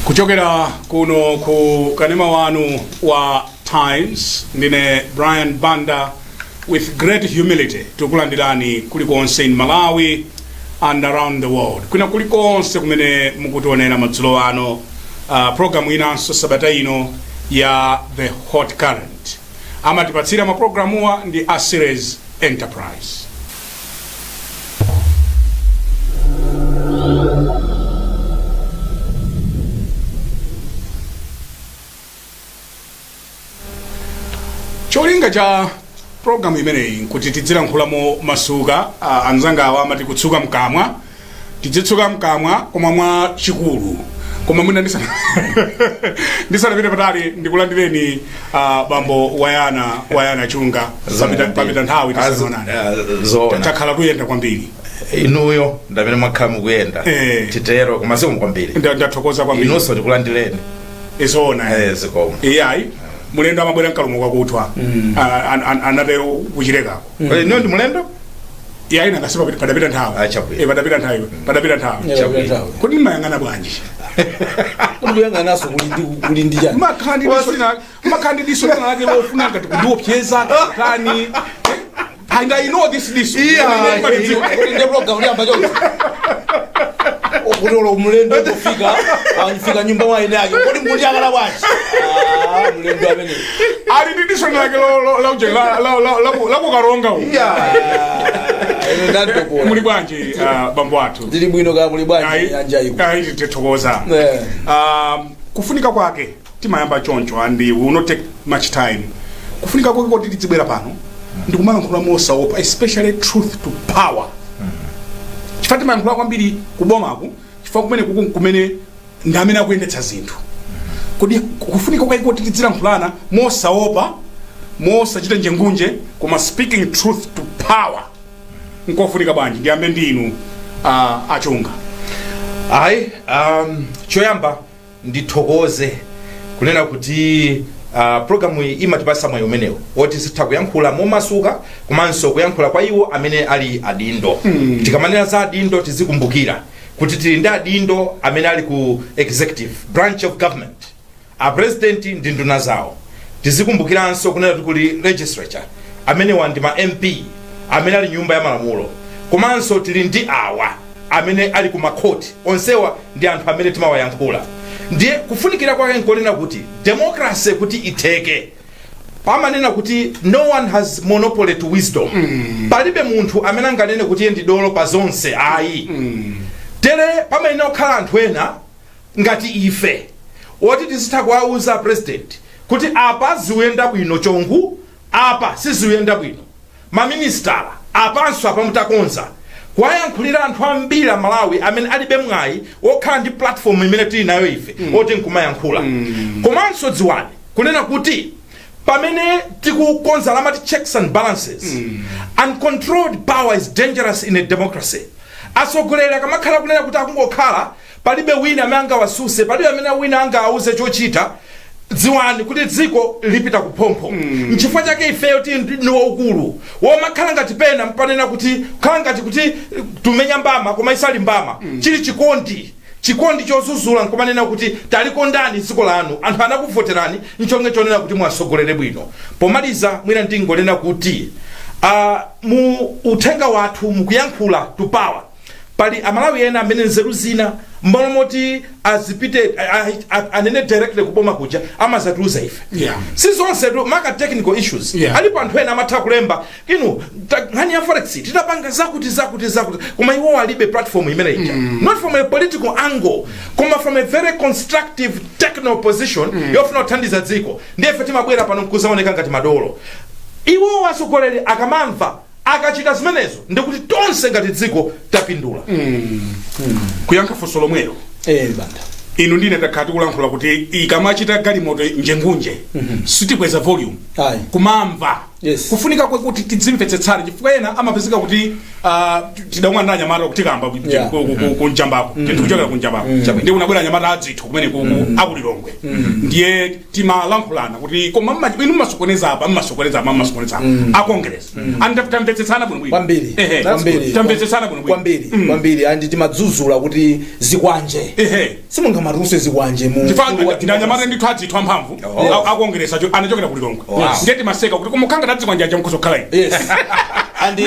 Kuchokera kuno ku kanema wanu wa Times, ndine Brian Banda. With great humility tikulandirani kulikonse in Malawi and around the world, kwina kulikonse kumene mukutionera madzulo ano, programu inanso sabata ino ya The Hot Current. Amatipatsira maprogramuwa ndi a Series Enterprise. Cholinga cha programu imeneyi nkuti tidzilankhula momasuka. Anzanga awa amati kutsuka mkamwa, tidzitsuka mkamwa koma mwa chikulu. Koma mwina ndisanapite patali, ndikulandireni bambo Wayana Chunga. Papita nthawi tisanaonane. Zoona. Takhala kuyenda kwambiri. Inuyo ndamene mwakhala mukuyenda. Titero, koma zikomo kwambiri. Ndathokoza kwambiri. Inunso tikulandireni. Zoona. Zikomo. Iyayi, mulendo amabwera mkalumo kwakuthwa. Anatero kuchilekako. Inuyo ndi mulendo? Iyayi, nangasi padapita nthawi. Ah, chabwino. Padapita nthawi, padapita nthawi. Chabwino. Kodi mmayang'ana bwanji? Kuti kuyang'ananso kuli ndi chani? Makhala ndi diso lina lake lofuna ngati kundiopseza kani, and I know this diso. Kuti ndi program liyamba choncho kuti ulo mlendo kufika wafika nyumba mwa ine ake, kodi mukundiyang'ana bwanji? Ah, mlendo amene Ali ndi diso lina lake lakukaronga uku. Ine ndantopola. Muli bwanji, bambo athu? Ndili bwino, kaya muli bwanji anja iko? Ayi, tithokoza. Kufunika kwake timayamba choncho, and we will not take much time. Kufunika kwake kuti tizibwera pano ndikumalankhula mosaopa, especially truth to power, chifukwa timayankhula kwambiri kubomaku, chifukwa kumene kuku kumene ndi amene akuyendetsa zinthu. Kodi kufunika kwake kuti tizilankhulana mosaopa, mosachita njengunje, koma speaking truth to power, nkofunika bwanji? Ndiyambe ndi inu, Achunga. Ayi, choyamba ndithokoze kunena kuti programu iyi imatipasa mwayi umenewo woti sitha kuyankhula momasuka komanso kuyankhula kwa iwo amene ali adindo. Tikamanena za adindo, tizikumbukira kuti tili ndi adindo amene ali ku executive branch of government, a president ndi nduna zawo. Tizikumbukiranso kunena kuti kuli legislature, amenewa ndi ma MP amene ali nyumba ya malamulo, komanso tili ndi awa amene ali ku makhoti. Onsewa ndi anthu amene timawayankhula. Ndiye kufunikira kwake nkonena kuti democracy kuti itheke, pamanena kuti no one has monopoly to wisdom. Palibe munthu amene anganene kuti iye ndi dolo pa zonse, ayi. Tere pamayenera kukhala anthu ena ngati ife woti tizitha kuwauza president kuti apa zikuyenda bwino chongu, apa sizikuyenda bwino, maministala apanso apa mutakonza. Kuwayankhulira anthu ambiri Amalawi amene alibe mwayi wokhala ndi platform imene tili nayo ife oti nkumayankhula. Komanso dziwani kunena kuti pamene tikukonza lamati checks and balances, uncontrolled power is dangerous in a democracy. Atsogoleri akamakhala kunena kuti akungokhala, palibe wina amene angawasuse, palibe amene wina angawauze chochita, dziwani kuti dziko lipita kuphompho. Nchifukwa chake ifeyo tili ndi waukulu womakhala ngati pena mpanena kuti khala ngati kuti tumenya mbama koma isali mbama, chili chikondi, chikondi chozuzula, nkumanena kuti talikondani dziko lanu, anthu anakuvoterani nchonge chonena kuti mwasogolere bwino. Pomaliza, mwina ndingonena kuti mu uthenga wathu, mukuyankhula to power, pali Amalawi ena amene nzeru zina mbalo moti azipite anene directly kuboma kuja, amazatiuza ife. Si zonse tu, maka technical issues. Alipo anthu ena amatha kulemba inu nkhani ya forex titapanga zakuti zakuti zakuti, koma iwo alibe platform imene ija, not from a political angle, koma from a very constructive technical position yofuna kuthandiza dziko. Ndiye ife timabwera pano nkuzaoneka ngati madolo. Iwo atsogoleri akamamva, akachita zimenezo, ndikuti tonse ngati dziko tapindula. Kuyankha funso lomwelo, Banda. Inu ndine takhala tikulankhula kuti ikamachita galimoto njengunje sitikweza volume. Ayi. Kumamva. Kufunika kuti tidzimvetsetsane, chifukwa ena amapezeka kuti tidamwa ndi anyamata kutikamba kunjambako, tikuchokera kunjambako, ndi kunabwera anyamata adzitho kumene akulilongwe, ndiye timalankhulana kuti koma inu mmasokoneza apa, mmasokoneza apa, mmasokoneza apa, akongress and tamvetsetsana bwinobwino. Kwambiri. Kwambiri. Tamvetsetsana bwinobwino. Kwambiri, kwambiri. And timadzudzula kuti zikwanje, simungamatuluse zikwanje mu Chifukwa ufulu wa ndi anyamata ndithu adzithu amphamvu akongress acho anachokera kulilongwe. Ndiye timaseka kuti koma khanga tadzikwanja mkhozokhala ine. Yes, and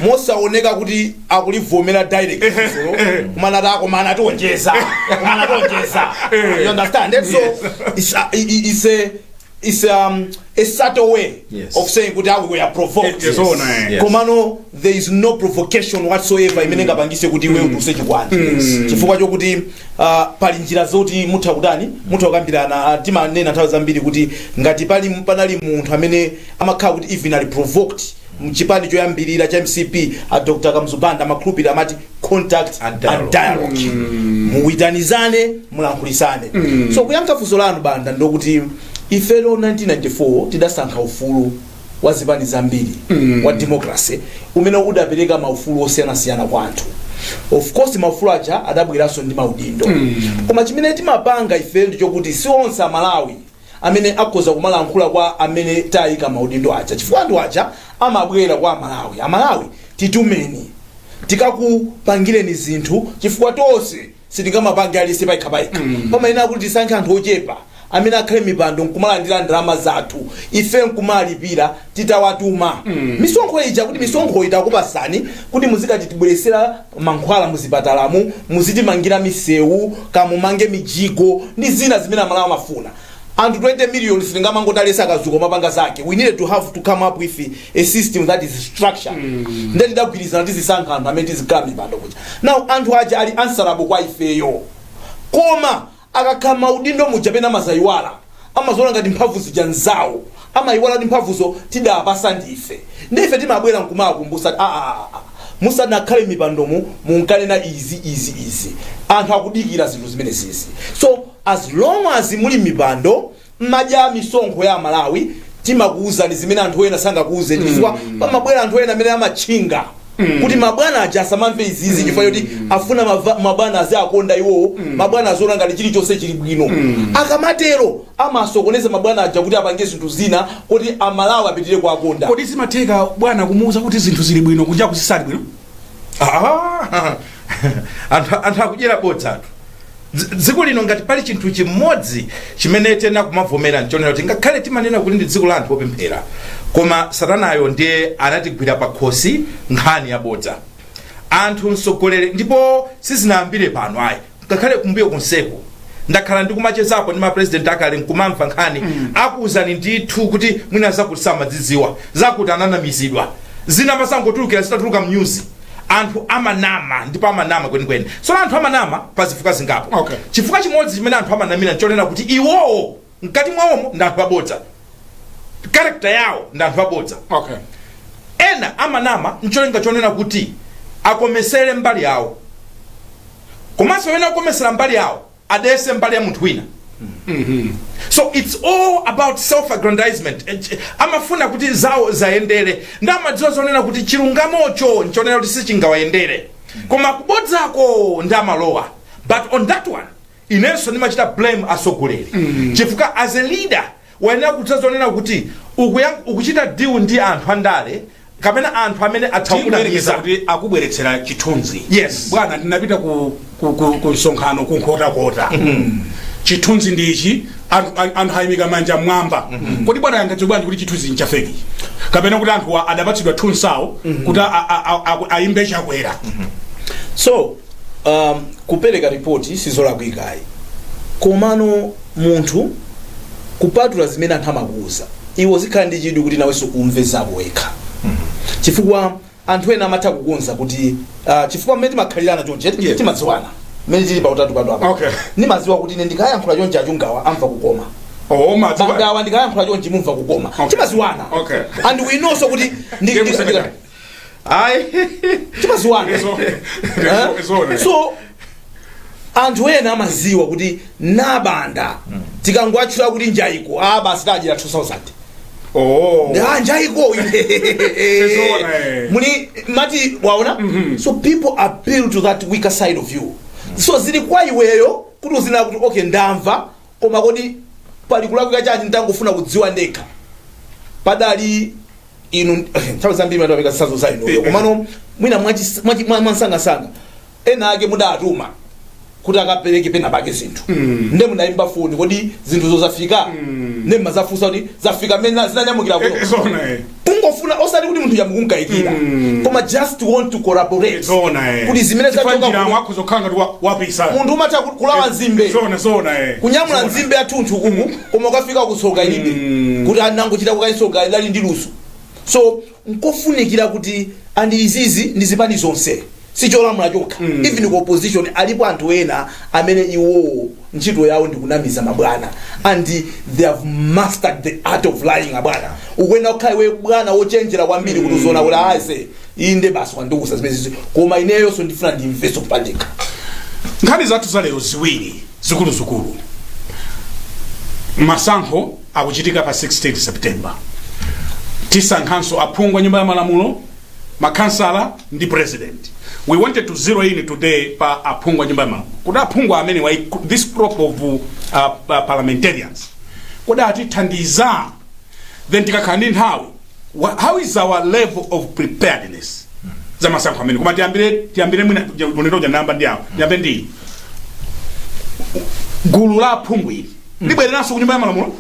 mosaoneka kuti akulivomera direct solo, kumana ta kumana tionjeza, kumana tionjeza, you understand? And so it's a subtle way of saying kuti we are provoked. Yes, zoona, eh. Komano there is no provocation whatsoever imene ingapangise kuti iwe utuluse chikwanje, chifukwa chokuti pali njira zoti mutha kutani, mutha kukambirana. Timanena nthawi zambiri kuti ngati pali panali munthu amene amakhala kuti even ali provoked mchipani choyambirira cha MCP, a Dr Kamuzu Banda amakhulupirira, amati contact and dialogue. And dialogue, muwitanizane, mulankhulisane. So kuyankha funso lanu, Banda, ndokuti ifelo 1994 tidasankha ufulu wa zipani zambiri wa democracy umene udapereka maufulu osiyanasiyana kwa anthu. Of course maufulu aja adabweranso ndi maudindo, koma chimene timapanga ife ndichokuti si onse Amalawi amene akhoza kumalankhula kwa amene tayika maudindo aja, chifukwa anthu aja amabwera kwa Amalawi: "Amalawi, titumeni tikakupangireni zinthu," chifukwa tonse sitingamapange aliyense payekhapayekha. Pamayenera kuti tisankhe anthu ochepa amene akhale mipando nkumalandira ndalama zathu, ife nkumalipira titawatuma misonkho ija, kuti misonkho itakupasani kuti muzikati tibweresera mankhwala muzipatalamu, muzitimangira misewu, kamumange mijigo ndi zina zimene Amalawi amafuna. Anthu 20 million sitingamangotalesa akazuka mapanga zake. We needed to have to come up with a system that is structured. Ndiye tidagwirizana tizisankha anthu amene tizikhala mipando kuja. Now anthu aja ali answerable kwa ifeyo, koma akakhala maudindo muja pena amazayiwala, amazoona ngati mphamvu zija nzawo, amayiwala kuti mphamvuzo tidapasa ndife. Ndi ife timabwera nkumawakumbusa: "Ah, ah, ah, musanakhale mipandomu munkanena izi, izi, izi. Anthu akudikira zinthu zimene zizi." So as long as muli mipando, mmadya misonkho ya Malawi, timakuwuzani zimene anthu ena sangakuwuzeni, chifukwa pamabwera anthu ena amene amatchinga kuti mabwana aja asamamve izizi, chifukwa choti afuna mabwana aziakonda iwowo, mabwana aziona ngati chilichonse chili bwino. Akamatero amasokoneza mabwana aja kuti apange zinthu zina kuti Amalawi apitire kuakonda. Kodi zimatheka bwana kumuwuza kuti zinthu zili bwino kunja kusisali bwino? Ah, anthu akudyera bodzatu. Dziko lino, ngati pali chinthu chimodzi chimene tena kumavomera, nchonera kuti ngakhale timanena kuti ndi dziko la anthu opemphera, koma satanayo ndiye anatigwira pakhosi nkhani yabodza. Anthu mtsogoleri, ndipo sizinayambire pano ayi, ngakhale kumbuyo konseko ndakhala ndikumachezapo ndi mapresident akale nkumamva nkhani, akuwuzani ndithu kuti mwina zakuti samadzidziwa, zakuti ananamizidwa, zina masangotulukira zitatuluka mnyuzi. Anthu amanama, ndipo amanama kwenikweni. So anthu amanama pa zifukwa zingapo. Chifukwa chimodzi chimene anthu amanamira nchonena kuti iwowo mkati mwawomo ndi anthu abodza, character yawo ndi anthu abodza. Ena amanama ncholinga chonena kuti akomesere mbali yawo, komanso pamene akomesera mbali yawo adese mbali ya munthu wina. So it's all about self aggrandizement. Amafuna kuti zawo zayendere, ndi amadziwa zonena kuti chilungamocho nchonena kuti sichingawayendere, koma kubodzako ndi amalowa. But on that one inenso ndimachita blame atsogoleri, chifukwa as a leader wayenera kudziwa zonena kuti ukuchita deal ndi anthu andale kapena anthu amene atha Tingoyerekeza kunamiza. kuti akubweretsera chithunzi. Yes. "Bwana, ndinapita ku msonkhano ku Nkhotakota, chithunzi ndichi, anthu ayimika manja mmwamba." Kodi bwana yangadziwe bwanji kuti chithunzi ncha fake, kapena kuti anthu adapatsidwa thunsawo kuti ayimbe Chakwera? So kupereka ripoti sizolakwikayi, komano munthu kupatula zimene anthu amakuuza, iwo zikhala ndi chidwi kuti nawenso umve zako wekha, chifukwa anthu ena amatha kukonza kuti chifukwa mmene timakhalirana chonje, timadziwana mmene tili pautatu pano apa. Ndimadziwa kuti ine ndikayankhula chonje achungawa amva kukoma. Oh, madziwa. Bandawa ndikayankhula chonje mumva kukoma. Timadziwana. And we know so kuti Ndiye musakata. Ayi. Timadziwana. Eh? Zoona. So anthu ena amaziwa kuti nabanda tikangwatchula kuti njaiko, ah, basi tadyera 2000. Oh. Njaiko. Zoona, eh. Muli mati waona. So people appeal to that weaker side of you. So zili kwa iweyo kuti uzina kuti, okay, ndamva, koma kodi pali kulakwika chanji? Ndangofuna kudziwa ndekha. Padali inu nthawi zambiri matapeka zitsanzo za inuyo, komano mwina mwansangasanga ena ake mudatuma kuti akapereke pena pake zinthu, nde munayimba foni, kodi zinthuzo zafika? Nde mmazafunsa kuti zafika mmene zinanyamukira kuno? Zoona, eh. Kungofuna, osati kuti munthu yamukunkayikira, koma just want to corroborate Zoona, eh. kuti zimene Chifukwa zachoka njira kuno. mwakho zokhala ngati wapisa. Munthu umatha kulawa nzimbe, Zoona, eh. kunyamula Zoona. nzimbe yathunthu kuku, koma ukafika kutsoka ilibe, kuti anangochita kukayisoka idali ndi luso. So nkofunikira kuti, and izizi ndi zipani zonse, sicholamula chokha, even ku opposition alipo anthu ena amene iwowo ntchito yawo ndi kunamiza mabwana, and they have mastered the art of lying. Abwana, ukuyenda kukhala iwe bwana wochenjera kwambiri kuti uziona kuti aise, inde basi wandiuza zimenezi, koma ineyonso ndifuna ndimveso kupandika. Nkhani zathu za lero ziwiri zikuluzikulu. Masankho akuchitika pa 16 September. Tisankhanso aphungu a Nyumba ya Malamulo, makhansala ndi president. We wanted to zero in today pa aphungu a Nyumba ya Malamulo, kuti aphungu amene wa this crop of parliamentarians, kodi atithandiza? Then tikakhala ndi nthawi, how is our level of preparedness za masankho amene? Koma tiyambire mwina unendoja namba ndi awo, tiyambe ndi gulu la aphungu ili libwereranso ku Nyumba ya Malamulo.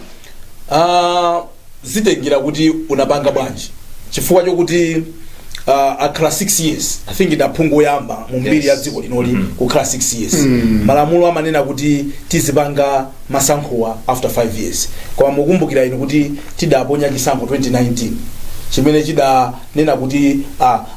Zitengera kuti unapanga bwanji, chifukwa chokuti akhala 6 years. I think ndaphungu oyamba mu mbiri ya dziko linoli kukhala 6 years. Malamulo amanena kuti tizipanga masankhowa after 5 years, koma mukumbukira inu kuti tidaponya chisankho 2019 chimene chidanena kuti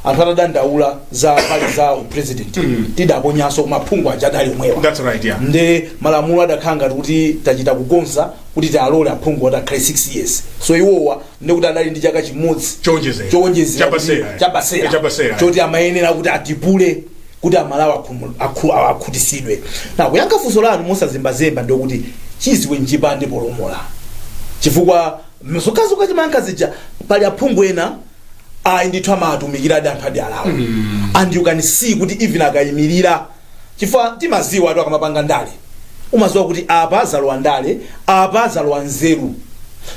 anthu atadandaula za pali za president, tidaponyanso kumaphungu aja adali omwewa. That's right, yeah. Nde malamulo adakhala ngati kuti tachita kukonza kuti tialole aphungu kuti akhale 6 years. So iwowa ndikuti adali ndi chaka chimodzi chowonjezera. Chowonjezera. Chabasera, eh. Chabasera. Chabasera. Choti amayenera kuti atipule kuti Amalawi akhutisidwe. Na kuyankha funso lanu mosazembazemba, ndikuti chiziwe njipande polomola, chifukwa mzokazoka chimayankha zija, pali aphungu ena ayi ndithu amatumikira anthu adi alawo, and you can see kuti even akayimirira, chifukwa timaziwa atu akamapanga ndale, umaziwa kuti apa zalowa ndale, apa zalowa nzeru.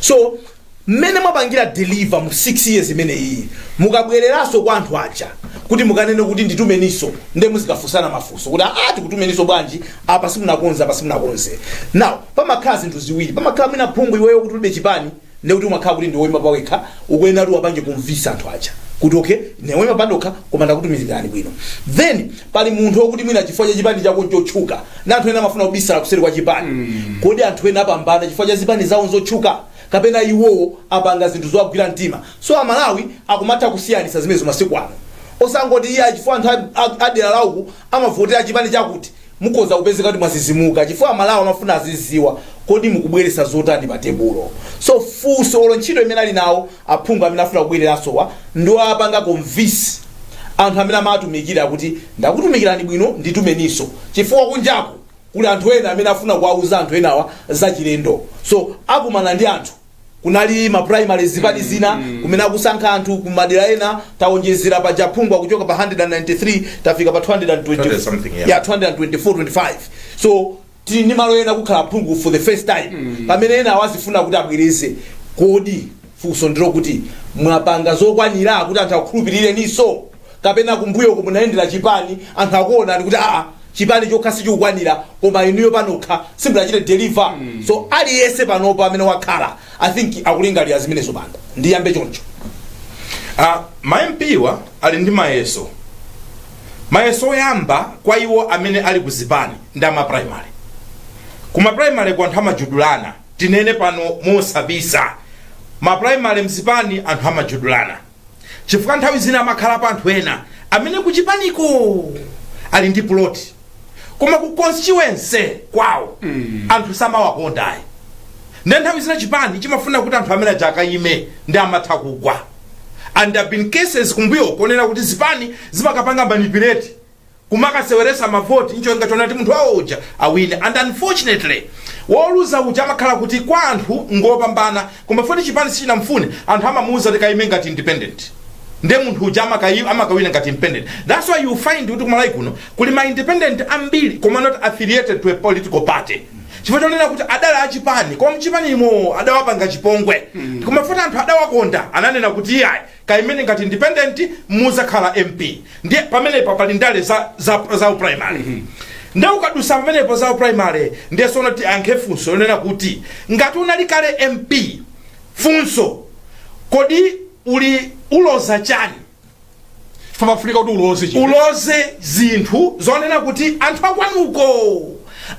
So mmene mwapangira deliver mu 6 years imeneyi, mukabwereranso kwa anthu aja kuti mukanene kuti nditumeniso, nde muzikafunsana mafunso kuti a tikutumeniso bwanji, apa simunakonze, apa simunakonze. Now pamakhala zinthu ziwiri. Pamakhala mwina phungu iweyo kuti ulibe chipani, ndekuti umakhala kuti ndiwoyima pawekha, ukuyenera kuti wapange kumvisa anthu aja kuti okay, ndiwoyima pandokha koma ndakutumizirani bwino. Then pali munthu wokuti mwina chifukwa cha chipani chako nchotchuka, na anthu ena amafuna kubisala kuseri kwa chipani. Kodi anthu ena apambana chifukwa cha zipani zawo nzotchuka, kapena iwowo apanga zinthu zowagwira mtima? So Amalawi akumatha kusiyanisa zimenezo masiku ano, osangoti iye chifukwa anthu adera lauku amavotera chipani chakuti, mukhoza kupezeka kuti mwazizimuka, chifukwa Amalawi amafuna aziziwa kodi mukubweresa zotani pa tebulo. So funso olo ntchito imene ali nawo aphungu amene afuna kubwereransowa ndiwo apanga convince anthu amene amatumikira kuti ndakutumikirani bwino, nditumeniso, chifukwa kunjaku kuli anthu ena amene afuna kuwauza anthu enawa zachilendo. So akumana ndi anthu, kunali ma primary zipani zina kumene akusankha anthu kumadera ena. Taonjezera pa aphungu akuchoka pa 193 tafika pa 220 200 something, yeah. Yeah, 224, 25. So tili ndi malo ena kukhala phungu for the first time, pamene ena awazifuna kuti abwereze. Kodi funso ndilo kuti mwapanga zokwanira kuti anthu akhulupirire niso, kapena kumbuyo munayendera chipani, anthu akuonani kuti aa, chipani chokha sichikukwanira, koma inuyo panokha simunachite deliver? So aliyense panopa amene wakhala, I think akulingalira zimenezo. Panda ndiyambe choncho. Ma MP wa ali ndi mayeso. Mayeso oyamba kwa iwo amene ali ku zipani ndi ama primary. Kuma primary ku anthu amajudulana. Tinene pano mosabisa, ma primary mzipani anthu amajudulana, chifukwa nthawi zina amakhalapo anthu ena amene kuchipaniko ali ndi plot, koma ku constituency kwawo anthu samawakondayi. Ndi nthawi zina chipani chimafuna kuti anthu amene aja akayime, ndi amatha kugwa. And there have been cases kumbuyo kuonera kuti zipani zimakapanga manipulate, kumakaseweresa mavoti ncholinga chona kuti munthu wawo uja awine. And unfortunately Woluza uja amakhala kuti kwa anthu ngopambana, koma poti chipani sichinamfune, anthu amamuuza kuti kayime ngati independent, nde munthu uja amakawina ngati independent. That's why you find kuti kumalawi kuno kuli ma independent ambiri koma not affiliated to a political party, chifukwa chonena kuti adali achipani, koma mchipanimo adawapanga chipongwe, koma poti anthu adawakonda, ananena kuti iyayi, kayimene ngati independent, muzakhala MP. Ndiye pamenepa pali ndale za primary. Nde ukadusa pamenepo za primary, ndiye sono tiyankhe funso yonena kuti ngati unali kale MP, funso, kodi uli uloza chani? Pafunika kuti uloze chinthu. Uloze zinthu zonena kuti anthu akwanuko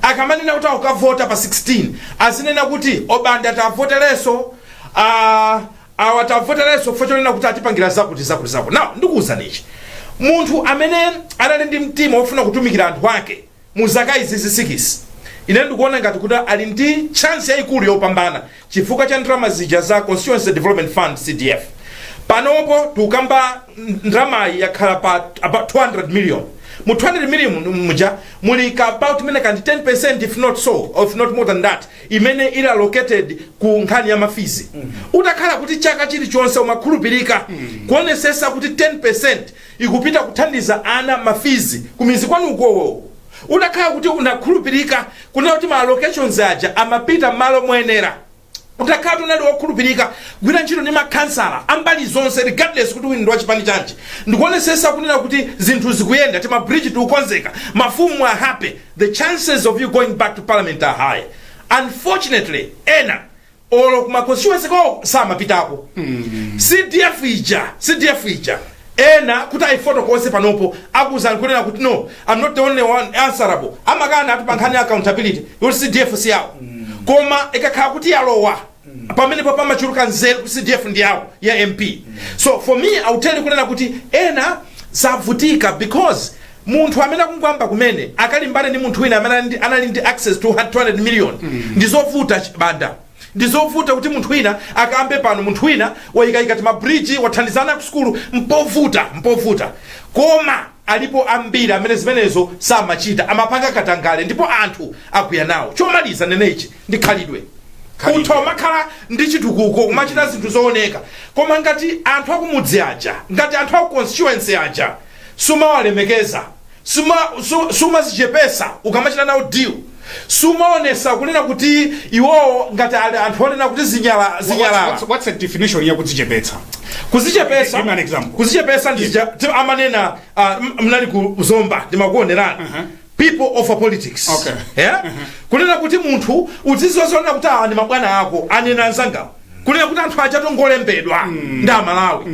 akamanena kuti akukavota pa 16, azinena kuti obanda tavotereso, awa tavotereso chifukwa chonena kuti atipangira zakuti, zakuti, zakuti. Now ndikuwuzani ichi: munthu amene anali ndi mtima wofuna kutumikira anthu ake mu zaka izi 6, ine ndikuona ngati kuti ali ndi chance yayikulu yopambana chifukwa cha ndalama zija za Constituency Development Fund, CDF. Panopo tikukamba ndalamayi yakhala pa about 200 million. Mu 200 million muja muli ka about imene kandi 10%, if not so, or if not more than that, imene ili allocated ku nkhani ya ma fees. Utakhala kuti chaka chilichonse umakhulupirika kuonesesa kuti 10% ikupita kuthandiza ana ma fees kumizi kwanuko, utakhala kuti unakhulupirika kunena kuti ma allocations aja amapita m'malo moyenera, utakhala kuti unali wokhulupirika kugwira ntchito ndi makhansala ambali zonse, regardless kuti wini ndi wachipani chanji, ndikuonesesa kunena kuti zinthu zikuyenda, tima bridge tikukonzeka, mafumu are happy, the chances of you going back to parliament are high. Unfortunately, ena olo kuma constituency kwawo samapitako. CDF ija, CDF ija, ena kuti ayifotokoze panopo akuwuzani kunena kuti, "No, I'm not the only one answerable." Amakana ati pa nkhani ya accountability yoti CDF si yawo, koma ikakhala kuti yalowa, pamenepo pamachuluka nzeru kuti CDF ndi yawo ya MP. So for me, I will tell you kunena kuti ena savutika because munthu amene akungwamba kumene akalimbane ndi munthu wina amene anali ndi access to 200 million, ndi zovuta. Banda, ndizovuta kuti munthu wina akambe pano, munthu wina wayikayika tima bridge, wathandizana ku sukulu, mpovuta, mpovuta. Koma alipo ambiri amene zimenezo samachita, amapanga katangale ndipo anthu akwiya nawo. Chomaliza nenechi ndi khalidwe. Khalidwe. Utha umakhala ndi chitukuko, kumachita zinthu zooneka, koma ngati anthu akumudzi aja, ngati anthu aku constituency aja sumawalemekeza, sumazichepesa ukamachita nawo deal, sumaonesa kunena kuti iwowo ngati ali anthu onena kuti zinyala zinyalala. What's the definition ya kudzichepetsa? Kuzichepesa. Give me an example. Kuzichepesa ndija amanena mnali ku Zomba, ndimakuonerani, people over politics. Yeah? Kunena kuti munthu udziziwa zonena kuti awa ndi mabwana ako, anena anzangawo kunena kuti anthu aja tongolembedwa ndi Amalawi.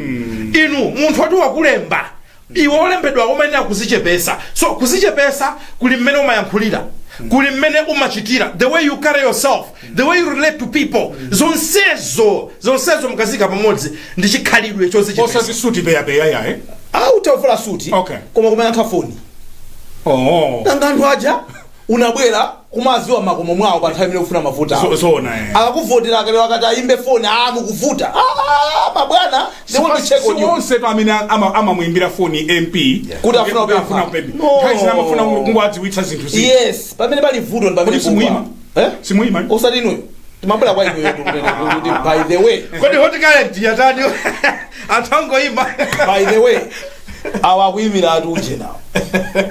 Inu munthu oti wakulemba iwe, olembedwa, umayenera kuzichepesa. So kuzichepesa kuli mmene umayankhulira, kuli mmene umachitira, the way you carry yourself, the way you relate to people. Zonsezo, zonsezo mukazika pamodzi ndi chikhalidwe chozichepesa. Osati suti peyapeya yaye. Utavala suti, koma kumayankha foni. Nanga anthu aja unabwera kumaziwa makomo mwawo pa nthawi imene ufuna mavuta awo. Zoona, eh. Akakuvotera, akalero akati ayimbe foni, ah, mukuvuta, ah, mabwana, they want to check on you. Onse pa amene amamuimbira foni MP Kuti afuna kupempha. Afuna kupempha. No. Nthawi zina amafuna kungowadziwitsa zinthu zina. Yes, pamene pali vuto ndi pamene Kodi simuyima? Eh? Simuyima? Osati inuyo, timabwera kwa inuyo tikunena kuti by the way, Kodi Hot Current yatani? Anthu angoyima. By the way, awa akuyimira ati uje nawo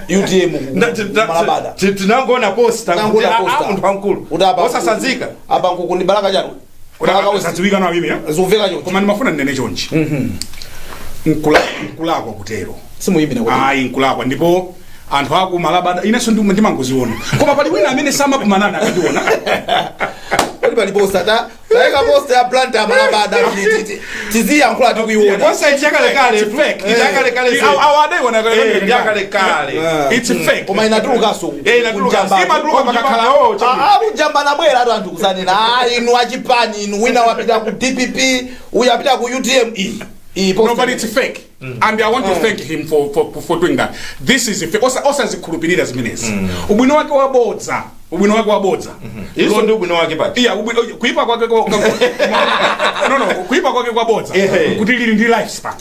UTM ku Malabada. Tinangoona poster kuti Tinangoona poster. Munthu wamkulu Kuti apa osasanzika. Apa nkuku ndi Balaka chanu, Balaka West. Zadziwika nawo imira. Zikuveka choncho. Koma ndimafuna ndinene chonchi: Nkulakwa kutero. Simuyimira kuti? Ayi, nkulakwa. Ndipo anthu aku Malabada, inenso ndimangoziona, koma pali wina amene samakumanana akandiona. Kodi pali poster ta tayika poster ya Blantyre Malabada, tiziyankhula tikuiona. Poster ichakalekale. It's fake. Ichakalekale. Awa adaiona. Eh, yakalekale. It's fake. Koma inatulukanso. Eh, inatulukanso. Imatuluka pakakhala oh, Kujamba nabwera atu anthu kusanena, ah, inu achipani inu, wina wapita ku DPP, uyu apita ku UTM, iyi iyi No, poster. but it's fake. And I want to thank him for doing that. This is fake. Osazikhulupirira zimenezi. Ubwino wake wabodza. Ubwino wake wabodza. Iso ndi ubwino wake pati? Iya, kuipa kwake no, kuipa kwake kwabodza. Kuti lili ndi lifespan.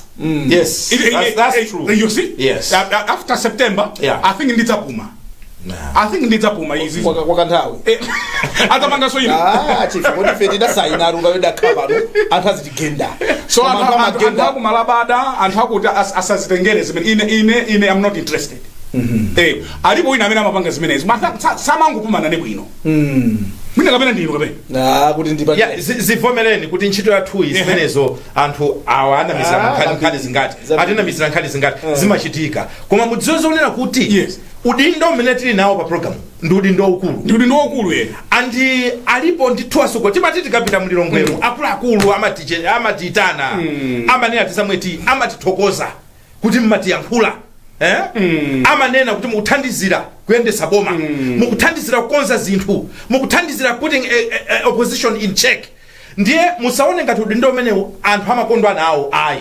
Yes, that's true. You see? Yes. After September, I think ndidzapuma. I think ndidzapuma izi. Kwa kanthawi. Adzapanganso ine. Ah, chief, kodi ife tidasayina aruka yodakhala pano, anthu azitigenda. So Koma anthu anthu amagenda. Akumalabada anthu akuti asazitengere zimene ine am not interested. Alipo wina amene amapanga zimenezi, samangopumana ne bwino. Mwina kapena ndinu kapena. Ah, kuti ndipa. Ya, zivomereni kuti ntchito yathuyi, zimenezo anthu awa anamizira Ah, nkhani, zambiri. nkhani zingati, Zambiri. atinamizira nkhani zingati, zimachitika. Koma mudziwe zonena kuti udindo umene tili nawo pa program ndi udindo waukulu. Ndi udindo waukulu ye. Andi alipo ndithu asuko timati tikapita mulilongwemo, akuluakulu amatiyitana, amanena tisamweti, amatithokoza kuti mmatiyankhula, eh? Amanena kuti mukuthandizira kuyendesa boma, mukuthandizira kukonza zinthu, mukuthandizira putting a opposition in check. Ndiye musaone ngati udindo umenewu anthu amakondwa nawo, ayi.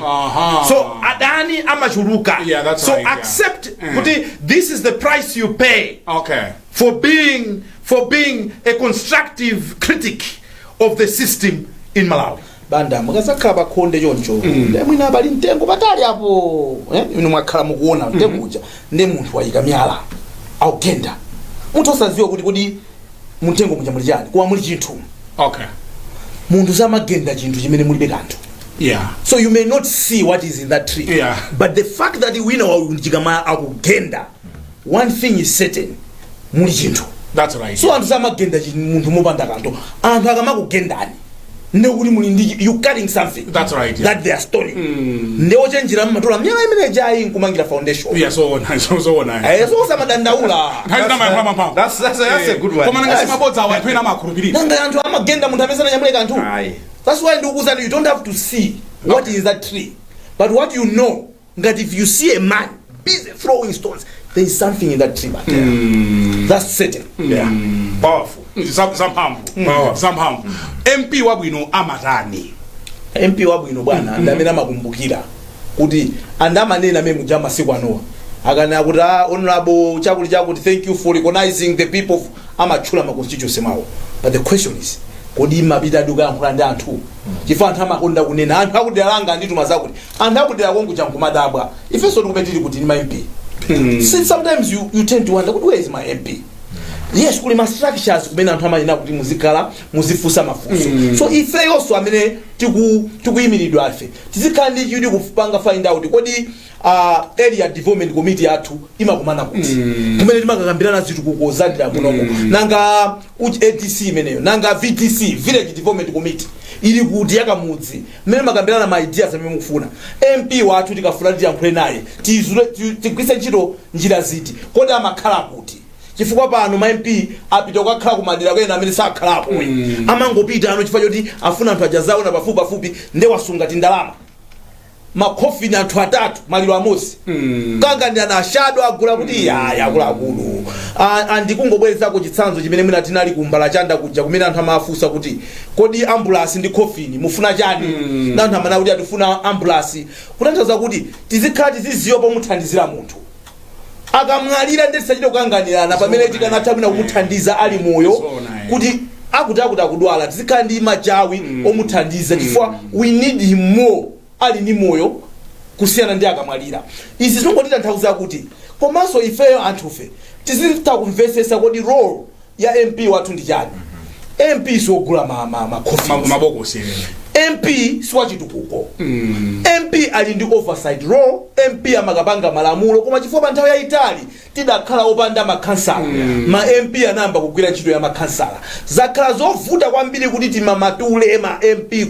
So adani amachuluka. Yeah, that's So right, yeah. accept kuti this is the price you pay for being a constructive critic of the system in Malawi. Banda, mukazakhala pakhonde choncho, nde mwina pali mtengo patali apo, eh? Inu mwakhala mukuona mtengo uja, nde munthu wayika miyala, akugenda, munthu osadziwa kuti kodi mtengo muja muli chani, koma muli chinthu. Munthu samagenda chinthu chimene mulibe kanthu. So you may not see what is in that tree, but the fact that wina waunjika akugenda, one thing is certain, muli chinthu. That's right. So anthu samagenda munthu mopanda kanthu. Anthu akamakugendani, ndekuti muli ndi, you carrying something That's right, yeah. that they are storing. Nde ochenjera mmatola miyala imene jayi nkumangira foundation. Yeah, so so zoona. Eh, so osamadandaula. Nthawi zina amayankhula mamphamvu. That's a good one. Koma nanga simabodza awo, anthu ena amakhulupirira. Nanga anthu amagenda munthu amene sananyamule kanthu? Ayi. That's why ndikukuuzani, you don't have to see what is that tree, but what you know, ngati if you see a man busy throwing stones, there is something in that tree back there. That's certain. Yeah, powerful. Zamphamvu. Power. Zamphamvu. MP wabwino amatani? MP wabwino, bwana, ndi amene amakumbukira kuti and amanena amene muja masiku anowa akanena kuti, "Ah, honorable chakuti chakuti, thank you for recognizing the people amatchula ma constituency mwawo. But the question is, kodi mapita adi kuyankhula ndi anthu? Chifukwa anthu amakonda kunena, "Anthu akudera langa andituma zakuti," anthu akudera kongu chankumadabwa, ifenso tikupe tili kuti ndi ma MP. See, sometimes you tend to wonder kuti, where is my MP? Yes, kuli ma structures kumene anthu amanena kuti muzikhala muzifunsa mafunso. So ifeyonso amene tikuyimiridwa ife tizikhala ndi chidwi kupanga find out, kodi area development committee yathu imakumana kuti, kumene timakakambirana zitukuko zadira munomo? Nanga ADC imeneyo? Nanga VDC, village development committee, ili kuti yakamudzi mmene makambirana ma ideas amene mukufuna? MP wathu tikafuna tiyankhule naye, tigwiritse ntchito njira ziti? Kodi amakhala kuti? Chifukwa pano ma MP apita kukakhala kumadera kwena amene sakhalapo. Amangopita ano chifukwa choti afuna anthu ajazaona pafupi pafupi, nde wasunga tindalama, makhofini anthu atatu, maliro amodzi. Kanga ndi ana ashado agula kuti yaya akuluakulu. Andikungobwerezako chitsanzo chimene mwina tinali kumbala chanda kuja, kumene anthu amafunsa kuti, kodi ambulasi ndi khofini mufuna chani? Na anthu amana kuti atifuna ambulasi. Kutanthauza kuti tizikhala tiziziwa pomuthandizira munthu akamwalira, ndi tisachite kukanganirana pamene tikanatha mwina kumuthandiza ali moyo. Zoona, eh. Kuti akuti akudwala, tizikhala ndi machawi omuthandiza, chifukwa we need him more ali ndi moyo kusiyana ndi akamwalira. Izi zingotitanthauza kuti komanso ifeyo anthufe tizitha kumvesesa, kodi role ya MP wathu ndi chani? MP siwogula ma coffins. Mabokosi. MP siwachitukuko. MP ali ndi oversight role. MP amakapanga malamulo, koma chifukwa pa nthawi yayitali tidakhala opanda makhansala, ma MP anayamba kugwira ntchito ya makhansala. Zakhala zovuta kwambiri kuti timamatule ma MP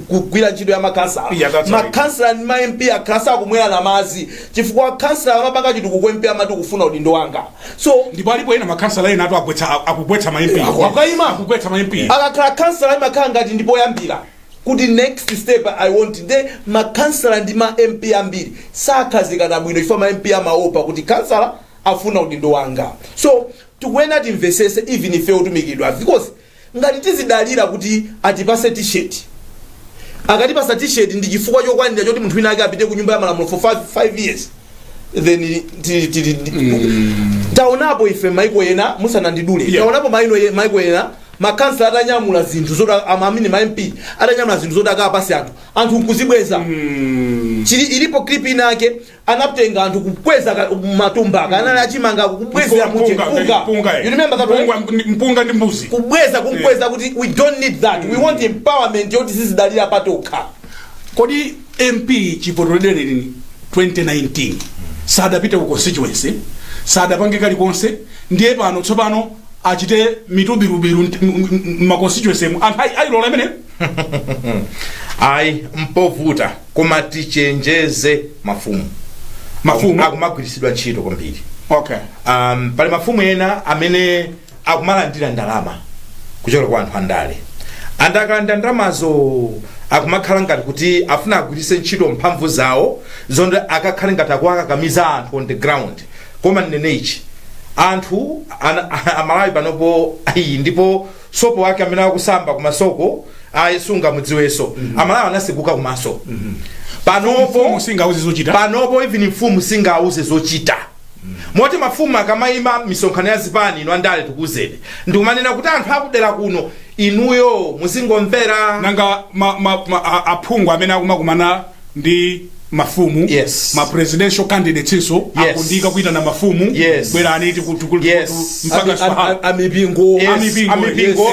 kugwira ntchito ya makhansala. Yeah, that's right. Makhansala ndi ma MP akhala sakumwerana madzi, chifukwa khansala amapanga chitukuko, MP amati kufuna udindo wanga. So Ndipo alipo ena makhansala ena atu agwetsa, akugwetsa ma MP. Akayima. Akugwetsa ma MP. Akakhala kansala imakhala ngati ndipoyambira kuti next step I want the makansala. Ndi ma MP ambiri sakhazikana bwino chifukwa ma MP amaopa kuti kansala afuna udindo wanga. So tikuyenera timvesese even ife otumikidwa, because ngati tizidalira kuti atipase T-shirt, akatipasa T-shirt ndi chifukwa chokwanira choti munthu wina ake apite ku nyumba ya malamulo for 5 years, then taonapo ife maiko ena, musanandidule, taonapo maiko ena. Makansala atanyamula zinthu zoti amamini, ma MP atanyamula zinthu zoti akapase anthu, anthu nkuzibweza. Chili ilipo clip inake, anatenga anthu kukweza matumba anali achimanga, kubwezera muche mpunga. Mpunga. You remember that, right? Mpunga ndi mbuzi. Kubweza, kumkweza kuti we don't need that, we want empowerment yoti sizidalira patokha. Kodi MP chivoterereni 2019 sadapite ku constituency, sadapange kalikonse, ndiye pano tsopano achite mitubirubiru ma constituency mu anthu ayilola imene? Ayi, mpovuta, koma tichenjeze mafumu. Mafumu? Akumagwiritsidwa ntchito kwambiri. Pali mafumu ena amene akumalandira ndalama kuchoka kwa anthu andale. Anthu akalandira ndalamazo, akumakhala ngati kuti afuna agwiritse ntchito mphamvu zawo zonde, akakhale ngati akuakakamiza anthu on the ground. Koma ndinene ichi, anthu Amalawi panopo ayi, ndipo sopo wake amene akusamba kumasoko ayi, sungamudziwenso. Amalawi anasekuka kumaso panopo. Mfumu singauze zochita. Panopo even mfumu singauze zochita, moti mafumu akamayima misonkhano ya zipani, inu andale tikuuzeni, ndikumanena kuti anthu akudera kuno, inuyo muzingomvera. Nanga aphungu amene akumakumana ndi mafumu, ma presidential candidates inso akundika kuitana mafumu, bwerani mpaka Swahala. Amipingo. Amipingo, amipingo.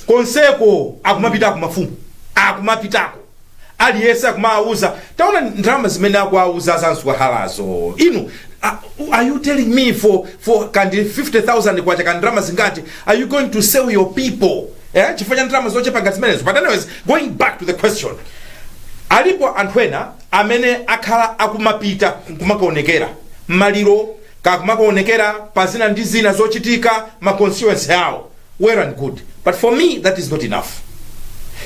Konseko akumapitako mafumu, akumapitako aliyense akumawauza. Taona ndalama zimene akuwauza za Mswahalazo. Inu, are you telling me for kandi 50,000 kwacha, kandi ndalama zingati, are you going to sell your people, eh? Chifukwa cha ndalama zochepa ngati zimenezo? But anyways, going back to the question, alipo anthu ena amene akhala akumapita kumakaonekera maliro, kakumakaonekera pa zina ndi zina zochitika ma constituency awo. Well and good, but for me that is not enough.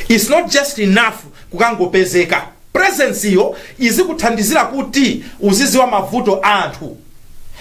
It's not just enough kukangopezeka. Presence iyo izikuthandizira kuti uziziwa mavuto a anthu,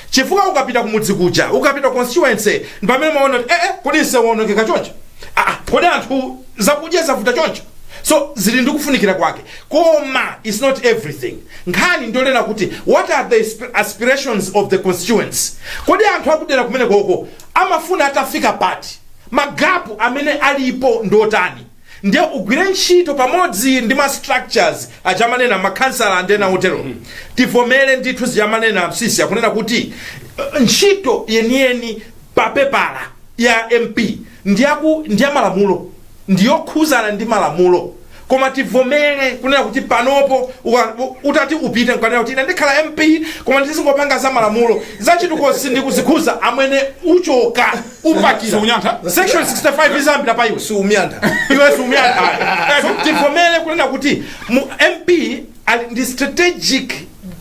chifukwa ukapita kumudzi kuja, ukapita constituency, ndi pamene maona kuti kodi nsewaonekeka choncho? Ah, kodi anthu zakudya zavuta choncho? So zili ndi kufunikira kwake, koma it's not everything. Nkhani ndionena kuti what are the aspirations of the constituents? Kodi anthu akudera kumene koko amafuna atafika pati? Ma gap amene alipo ndotani? Ndiye ugwire ntchito pamodzi ndi ma structures achamanena makhansala ndi ena otero. Tivomere ndithu zichamanena msisi akunena kuti ntchito yeniyeni papepala ya MP ndi ya malamulo, ndiyokhuzana ndi malamulo. Koma tivomere kunena kuti panopo utati upite nkanena kuti ine ndikhala MP koma ndizingopanga za malamulo, zachituko sindikuzikhuza, amwene, uchoka upakira. Siunyantha? Section 65 izambira pa iwe. Siumyantha. Iwe siumyantha. So tivomere kunena kuti mu MP ali ndi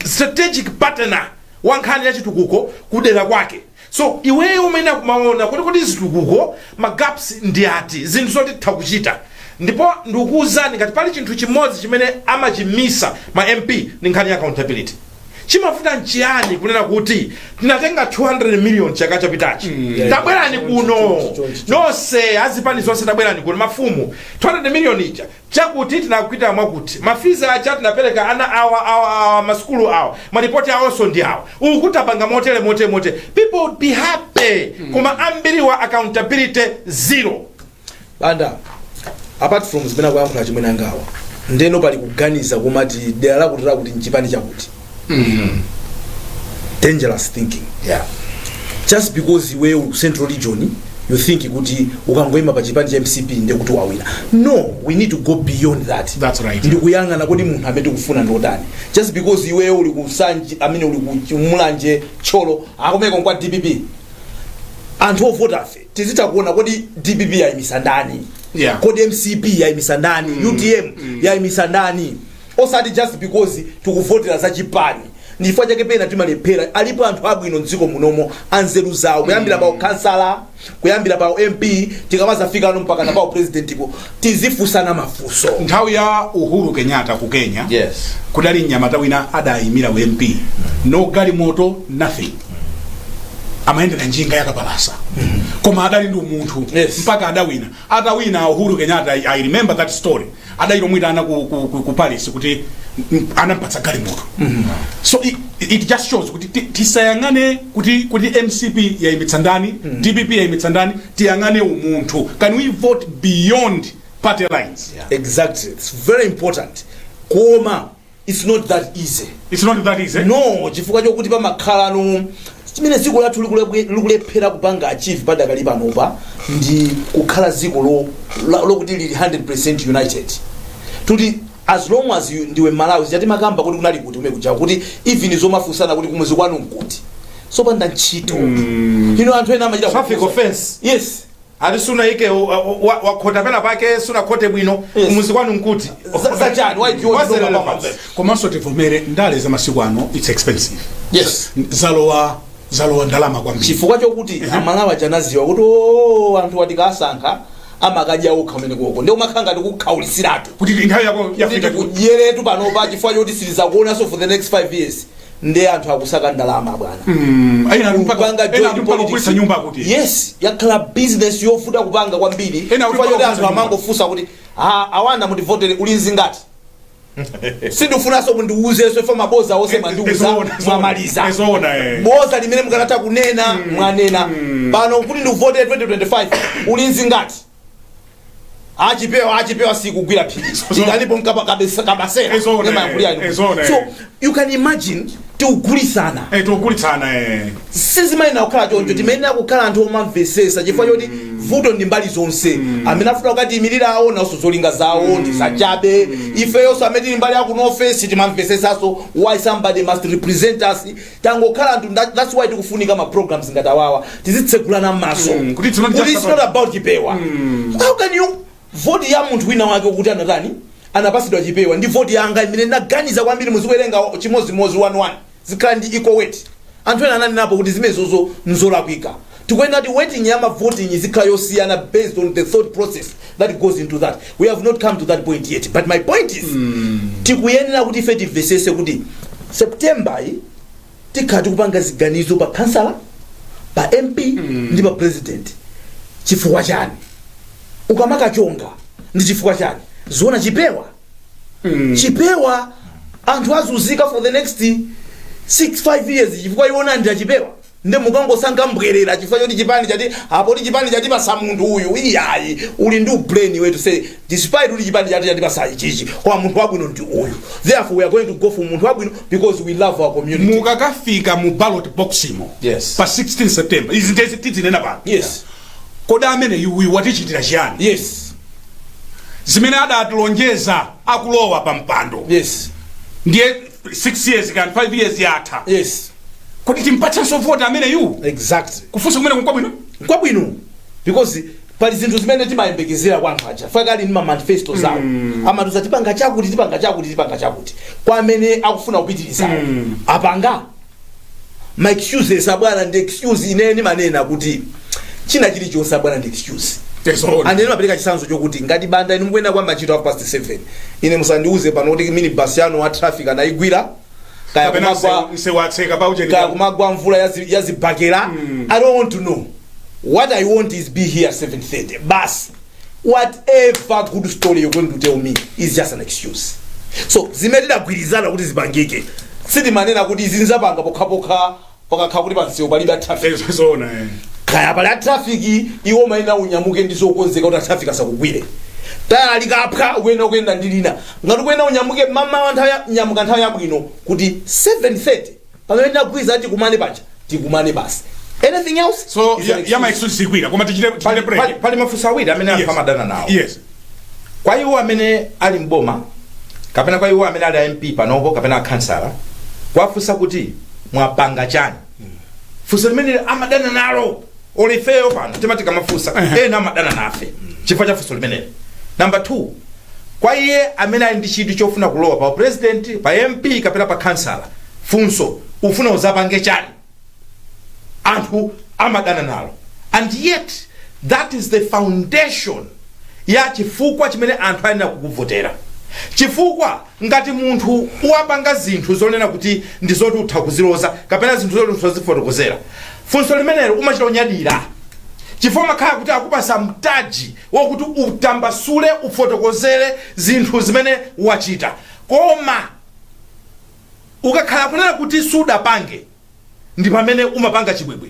strategic partner wa nkhani ya chitukuko kudera kwake. So iweyo umene akumaona kuti zitukuko, ma gaps ndi ati, zinthu zoti titha kuchita. Ndipo ndikukuwuzani, ngati pali chinthu chimodzi chimene amachimisa ma MP ndi nkhani ya accountability. Chimavuta nchiyani kunena kuti tinatenga 200 million chaka chapitachi, tabwerani kuno nonse azipani zonse, tabwerani kuno mafumu, 200 million ija chakuti tinakwita mwakuti, ma fees aja tinapereka ana awa, awa, awa, masukulu awa, maripoti awonso ndi awa, uku tapanga motere, motere, motere, people would be happy. Koma ambiriwa accountability zero. Banda, apart from zimene akuyankhula chimwene angawa, ndeno pali kuganiza kumati dera lakuti lakuti nchipani chakuti. Dangerous thinking. Just because iwe Central Region, you think kuti ukangoyima pa chipani cha MCP ndiye kuti wawina. No, we need to go beyond that. That's right. Ndikuyang'ana kuti munthu amene tikufuna ndi otani. Just because iweyo uli ku Sanji, amene uli ku Mulanje, Thyolo, akomeko kwa DPP, anthu ovotafe tizitha kuona kodi DPP yayimisa ndani, kodi MCP yayimisa ndani, UTM yayimisa ndani, osati just because tikuvotera za chipani. Ndifukwa chake pena timalephera. Alipo anthu abwino mdziko munomo, anzeru zawo, kuyambira pa ukhansala, kuyambira pa MP, tikamazafika mpaka na pa presidentipo, tizifunsana mafunso. Nthawi ya Uhuru Kenyatta ku Kenya, kudali mnyamata wina adayimira u MP, no galimoto, nothing, amayendera njinga yakapalasa, koma adali ndi umunthu mpaka adawina. Atawina Uhuru Kenyatta, I remember that story, adayilomwitana ku Paris kuti anampatsa galimoto. So It just shows kuti tisayang'ane kuti MCP yayimitsa ndani, DPP yayimitsa ndani. Tiyang'ane umunthu. Can we vote beyond party lines? Exactly, it's very important, koma it's not that easy. It's not that easy. No, chifukwa chokuti pamakhalano chimene dziko lathu likulephera kupanga achieve padakali panopa ndi kukhala dziko lokuti lili 100% united, tuti as long as you ndiwe Malawi, chatimakamba kuti kunali kuti ume kuja kuti even zomafunsana kuti kumuzi kwanu nkuti sopanda ntchito. Ino anthu ena amachita Traffic kufunsa. offense. Yes. Ati sunayike wakhota pena pake, sunakhote bwino. Yes. Kumuzi kwanu nkuti? Zachani? Why do you want to know about What's Komanso tivomere, ndale za masiku ano, it's expensive. Yes. Zalowa ndalama kwambiri. Chifukwa chokuti Amalawi achanaziwa kuti o anthu atikasankha amakadya okha umene koko ndi umakhala ngati kukhaulisiratu. Kuti nthawi yako kuti yafika. Tikudyeretu panopa chifukwa choti sitizakuonanso for the next 5 years, ndi anthu akusaka ndalama, bwana. Ena ali mpaka Kupanga ena joint ali mpaka politics. kugulitsa nyumba kuti Yes, yakhala business yovuta kupanga kwambiri. Ena ali Chifukwa choti mpaka anthu kugulitsa nyumba. amangofunsa kuti, "Ah, awanda mutivotere, uli nzingati?" Sindifunanso mundiuzenso ife maboza onse mwandiuza. Ezoona, Mwamaliza. Ezoona, eh. Boza limene mukanatha kunena mwanena pano kuti ndikuvotere 2025, uli nzingati? Achipewa, achipewa sikugwira phiri ikalipo kabasera. Ezoona, Nemayankhulira. ezoona, So eh. you can imagine tiugulitsana. Tikugulitsana, eh. Sizimayenera kukhala choncho. Timayenera kukhala anthu omamvesesa chifukwa choti vuto ndi mbali zonse. Amene afuna kukatiyimirirawo nawonso zolinga zawo ndi zachabe. Ifeyonso amene tili mbali yakunofe sitimamvesesanso why somebody must represent us. Tangokhala anthu that's why tikufunika ma programs ngati awawa, tizitsegulana m'maso. Kuti it's not Kuti just it's not about chipewa. How can you vote ya munthu wina wake kuti anatani, anapasidwa chipewa, ndi vote yanga imene ndaganiza kwambiri muzikuwerenga chimozimozi 11 zikhala ndi equal weight? Anthu ena ananenapo kuti zimenezozo nzolakwika. Tikuyenera kuti weighting ya ma voting izikhala yosiyana based on the thought process that goes into that. We have not come to that point yet, but my point is tikuyenera kuti ife timvesese kuti September iyi tikhala tikupanga ziganizo pa kansala, pa MP ndi pa president. Chifukwa chani ukamakachonga? Ndi chifukwa chani ziona chipewa? Chipewa, anthu azunzika for the next 6 5 years chifukwa iwona ndi achipewa. Ndi mukangosankha mbwerera chifukwa choti chipani chati apo ti chipani chati pasa munthu uyu. Iyayi, uli ndi brain wetu say despite kuti chipani chati chati pasa ichichi, koma munthu wabwino ndi uyu, therefore we are going to go for munthu wabwino because we love our community. Mukakafika mu ballot box imo pa 16 September, izi ndezi tizinena pano. Kodi amene uyu watichitira chiyani? Zimene adatilonjeza akulowa pa mpando, ndiye 6 years kani 5 years yatha, kuti timpatsenso voti amene yu? Kufunsa kumene kunkwabwino. Kwabwino, because pali zinthu zimene timayembekezera kwa anthu aja. Fakali ndi ma manifesto zawo amatuza tipanga chakuti, tipanga chakuti, tipanga chakuti. Kwa amene akufuna kupitirizawo apanga ma excuses, abwana, ndi excuse. Ine ndimanena kuti china chilichonse, abwana, ndi excuse. Andene mapereka chitsanzo chokuti ngati banda inu mukuyenda kwa machito half past 7, ine musandiuze pano kuti minibus yanu wa traffic anayigwira kaya kapena kumagwa msewatseka paucheni. Kaya kumagwa mvula yazibakera. I don't want to know. What I want is be here 7:30 basi. Whatever good story you're going to tell me is just an excuse. So zimene tidagwirizana kuti zipangike, sitimanena kuti izi nzapanga pokhapokha pakakhala kuti pansewu palibe traffic. Zoona, eh. Kaya pali a traffic, iwo mayenera unyamuke ndi zokonzeka kuti a traffic asakugwire. Tayala likaphwa, ukuyenda kuyenda ndi lina. Ngati ukuyenda unyamuke mamawa nthawi nyamuka nthawi yabwino kuti 7:30 pamene tinagwirizana tikumane paja, tikumane basi. Anything else So is an ya ma excuse. excuse ikwira, koma tichite break. Pali mafunso awiri amene anthu amadana nawo. Kwa iwo amene ali mboma kapena kwa iwo amene ali a MP panopo kapena akhansala, kwafunsa kuti mwapanga chani, funso limene amadana nalo. Olifeyo pano timati kamafunsa, ena amadana nafe chifukwa cha funso limeneli. Number 2, kwa iye amene ali ndi chidwi chofuna kulowa pa president, pa MP kapena pa kansala, funso ufuna uzapange chani, anthu amadana nalo. And yet that is the foundation ya chifukwa chimene anthu ayenera kukuvotera, chifukwa ngati munthu wapanga zinthu zonena kuti ndi zoti utha kuziloza kapena zinthu zoti utha kuzifotokozera, funso limenelo umachita unyadira chifukwa makhala kuti akupasa mtaji wokuti utambasule, ufotokozere zinthu zimene wachita. Koma ukakhala Ukakhala kunena kuti sudapange, ndi pamene umapanga chibwebwe.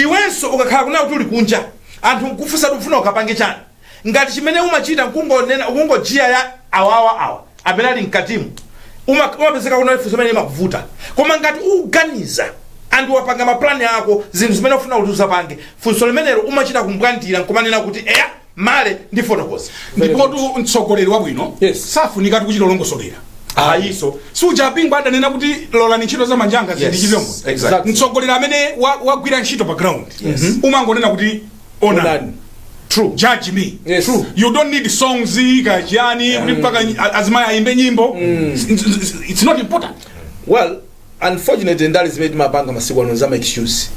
Iwenso ukakhala kunena kuti uli kunja, anthu nkufunsa kuti ufuna ukapange chani, ngati chimene umachita nkungonena, kungojiya ya awawa awa amene ali mkatimu, umapezeka kuna funso imene imakuvuta. Koma ngati ukuganiza anthu, wapanga maplani ako, zinthu zimene ufuna kuti uzapange, funso limenelo umachita kumbwandira nkumanena kuti eya, male ndifotokoza. Ndipotu mtsogoleri wabwino safunika kuchita longosolera. Ayiso. Suja Apingo adanena kuti lolani ntchito za manjanga zindichite. Mtsogoleri amene wagwira ntchito pa ground umangonena kuti onani. Onani. True. Judge me. True. You don't need songs kachiyani kuti mpaka azimayi ayimbe nyimbo. It's not important. Well, unfortunately ndale zimene timapanga masiku ano zama excuse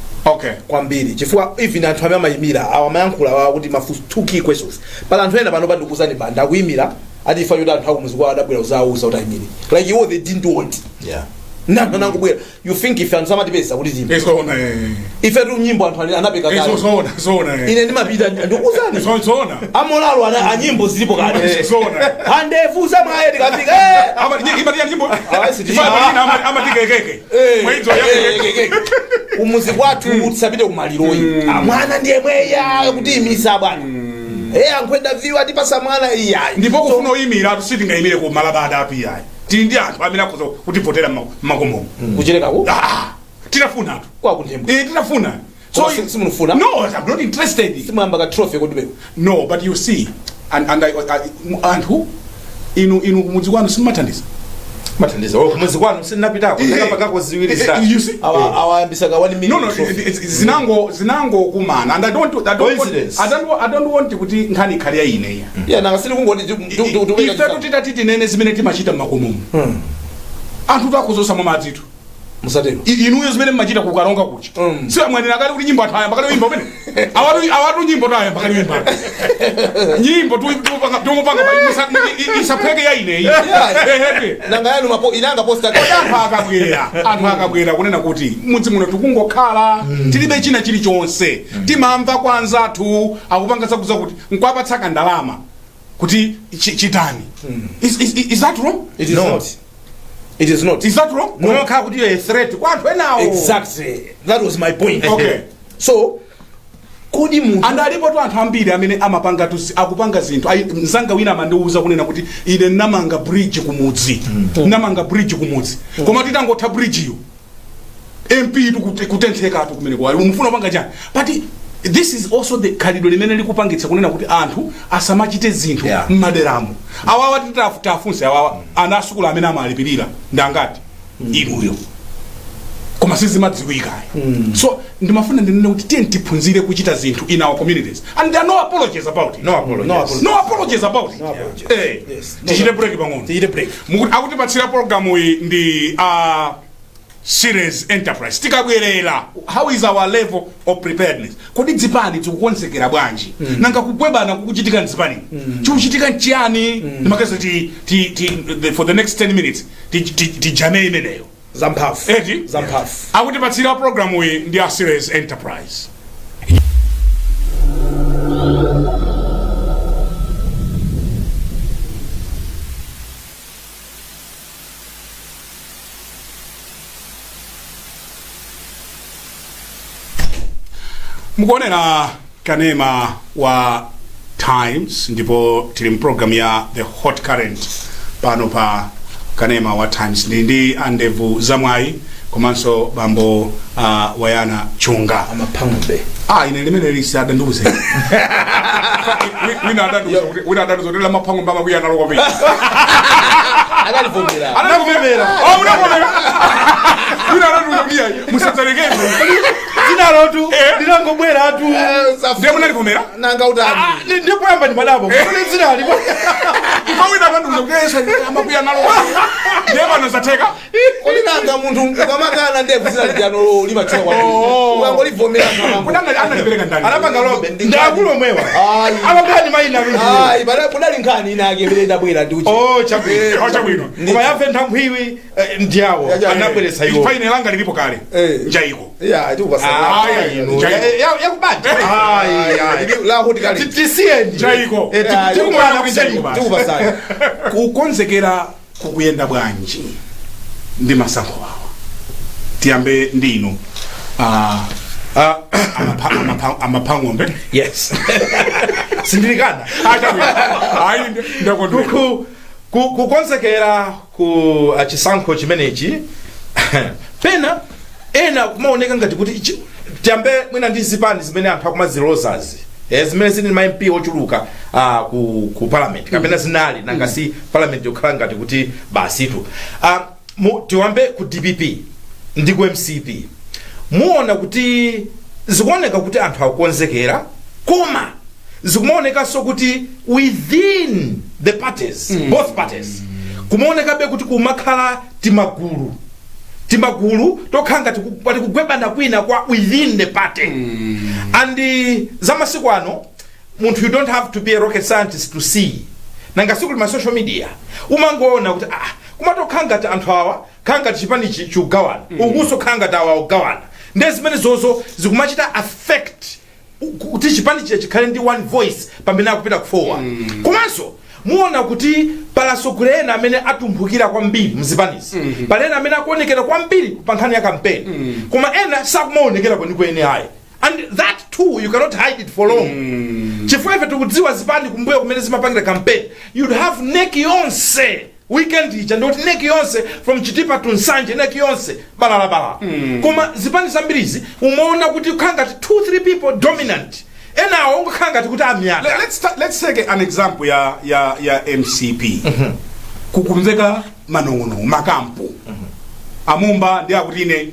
kwambiri, chifukwa even anthu amene amayimira awa amayankhula awa kuti mafunso, two key questions. Pala anthu ena pano pandikuuzani, Banda, akuyimira ati ifa choti anthu akumuzi kwawo adabwera kuzawuza kuti ayimire, like iwo they didn't want nanthu anangobwera. You think ife anthu samatipeza kuti timbe? Zoona, eh. Ife tu nyimbo anthu anapeka kale. Zoona, zoona, eh. Ine ndimapita, ndikuuzani. Zoona. Amolalo ana anyimbo zilipo kale. Zoona. Andevu zamwaye tikafika, eh. Imati ya nyimbo. Ah, si Amati kekeke. Mwaidzo ya kekeke. Kumuzi kwathu tisapite kumaliroyi. Ah, mwana ndiye mweya kuti imisa bwana, eh, ankhwenda viwa atipasa mwana iyayi. Ndipo kufuna oyimira, sitingayimire ku malabada api ayi. Tili ndi anthu amene akhoza kutivotera mmakomomo. Kucherekako. Ah, titafunatu. Kwa kunthembwe. Eh, titafuna. Koma simunufuna? No, I'm not interested. Simuyamba ka trophy kodibeko? No, but you see, and anthu inu kumudzi kwanu simmathandiza. Mathandiza. Oh, kumudzi kwanu sindinapitako, ndakapangako ziwiri, zitatu. You see? Awayambisa ka 1 million No, no, trophy. zinango kumana and I don't want, Coincidence. I don't want kuti nkhani ikhale ya ine ya. Yeah, nanga sili kungoti Ifetu titati tinene zimene timachita mmakomomo, anthu takuzosamwa madzitu. Musatero. Inuyo zimene mmachita kukalonga kucha, si amwanena kale kuti nyimbo anthu ayamba kale uyimba umene awatu nyimbo tayamba kale uyimba nyimbo tumupanga isapheke ya ine iyi. Ehepe. Nanga yanu mapo inanga posta. Anthu akabwera kunena kuti mudzi muno tikungokhala, tilibe china chilichonse, timamva kwa anzathu akupanga zakuza kuti nkwapatsa kandalama kuti chitani. Is that wrong? It is No. not, it is not. Is that wrong? Kumakhala kuti you're a threat kwa anthu enawo. Exactly, that was my point. So kodi munthu And alipo tu anthu ambiri amene amapanga tu, akupanga zinthu. Mzanga wina amandiuza kunena kuti ine namanga bridge kumudzi, namanga bridge kumudzi, koma titangotha bridge iyo, MP tu kutenthekatu kumene kwali umufuna kupanga chani. But this is also the khalidwe limene likupangitsa kunena kuti anthu asamachite zinthu m'maderamo. Awawa titafunse awawa, ana asukulu amene amalipirira ndi angati inuyo? Koma sizimadziwika. So ndimafuna ndinene kuti tiye tiphunzire kuchita zinthu in our communities, and there are no apologies about it. No apologies. No apologies. No apologies about it. No apologies. Eh. Yes. Tichite break pang'ono. Tichite break. Akutipatsira programu iyi ndi Series Enterprise. Tikabwerera, how is our level of preparedness? Kodi dzipani zikukonzekera bwanji? Nanga kugwebana kukuchitika mzipani, chikuchitika nchiyani? Ndimakeza ti, ti, ti, for the next 10 minutes tijame imeneyo. Zamphamvu. Eti? Zamphamvu. Akutipatsira programu iyi ndi a Series Enterprise. Mukuonera kanema wa Times, ndipo tili mpulogalamu ya The Hot Current pano pa kanema wa Times. Ndi andevu zamwayi komanso bambo Wayana Chunga. Amaphang'ombe. Ah, ine limene lisi adandiuze wina adandiuze kuti lamaphang'ombe amakwiya nalo kwambiri. Analivomera. Anavomera. Oh, unavomera. Wina adandiuze kuti iyayi, musadzalekeze. Dzinalotu Eh. linangobweratu. Ndiye munalivomera? Nanga utani? Ndipoyamba ndimadabo kune dzinali. Ifa wina adandiuze kuti esa amakwiya nalo kwambiri. Ndiye pano zatheka. Kodi nanga munthu ukamakana ndevu zina lijano limachuka kwambiri. Oh. Ukangolivomera. Kuti analipereka ndani? Anapanga lombe Ndi ndi akulu omwewa. Ayi. Amabwera ndi mayina. Ayi, kudali nkhani inake imene idabwera ndi uchi. Oh, chabwino. Oh, chabwino. Koma yamve nthamphwiwi ndiyawo anabweretsa iwo. Ifa ine langa lilipo kale. Eh. Njaiko. Yeah, tikupasa. Ayi, Njaiko. Yakubanja. Ayi, ayi. La hot current. Tisiyeni. Njaiko. Tikumana kuseni. Tikupasani. Kukonzekera kukuyenda bwanji? Ndi masankho awa? Tiyambe ndi inu, Amaphang'ombe. Yes, sindilikana. Ayi, ndakondwera. Kukonzekera ku chisankho chimenechi, pena ena kumaoneka ngati kuti tiyambe mwina ndi zipani zimene anthu akumazilozazi, zimene zili ma MP ochuluka ku parliament kapena zinali, nanga si parliament yokhala ngati kuti basitu. Tiwambe ku DPP ndi ku MCP. Muona kuti zikuoneka kuti anthu akukonzekera, koma zikumaonekanso kuti within the parties, both parties, kumaonekabe kuti kumakhala timagulu timagulu tokhala ngati pali kugwebana kwina kwa within the party. And za masiku ano, munthu, you don't have to be a rocket scientist to see. Nanga sikuli ma social media, umangoona kuti kumatokhala ngati anthu awa khala ngati chipanichi chikugawana, ukunso khala ngati awa akugawana. Ndiye zimene zozo zikumachita affect kuti chipanichi chikhale ndi one voice pamene akupita forward. Komanso muona kuti pali atsogoleri ena amene atumphukira kwambiri mzipanizi, pali ena amene akuonekera kwambiri pa nkhani ya kampeni, koma ena sakumaonekera kwenikweni ayi. And that too, you cannot hide it for long, chifukwa ife tikudziwa zipani kumbuyo kumene zimapangira campaign, you'd have NEC yonse weekend ija, ndikuti NEC yonse from Chitipa to Nsanje, NEC yonse balalabalala. Koma zipani zambirizi umaona kuti kukhala ngati 2 3 people dominant, enawo ongokhala ngati kuti amyata. Let's take an example ya MCP. Kukumveka manong'ono makampu amumba ndi akuti ine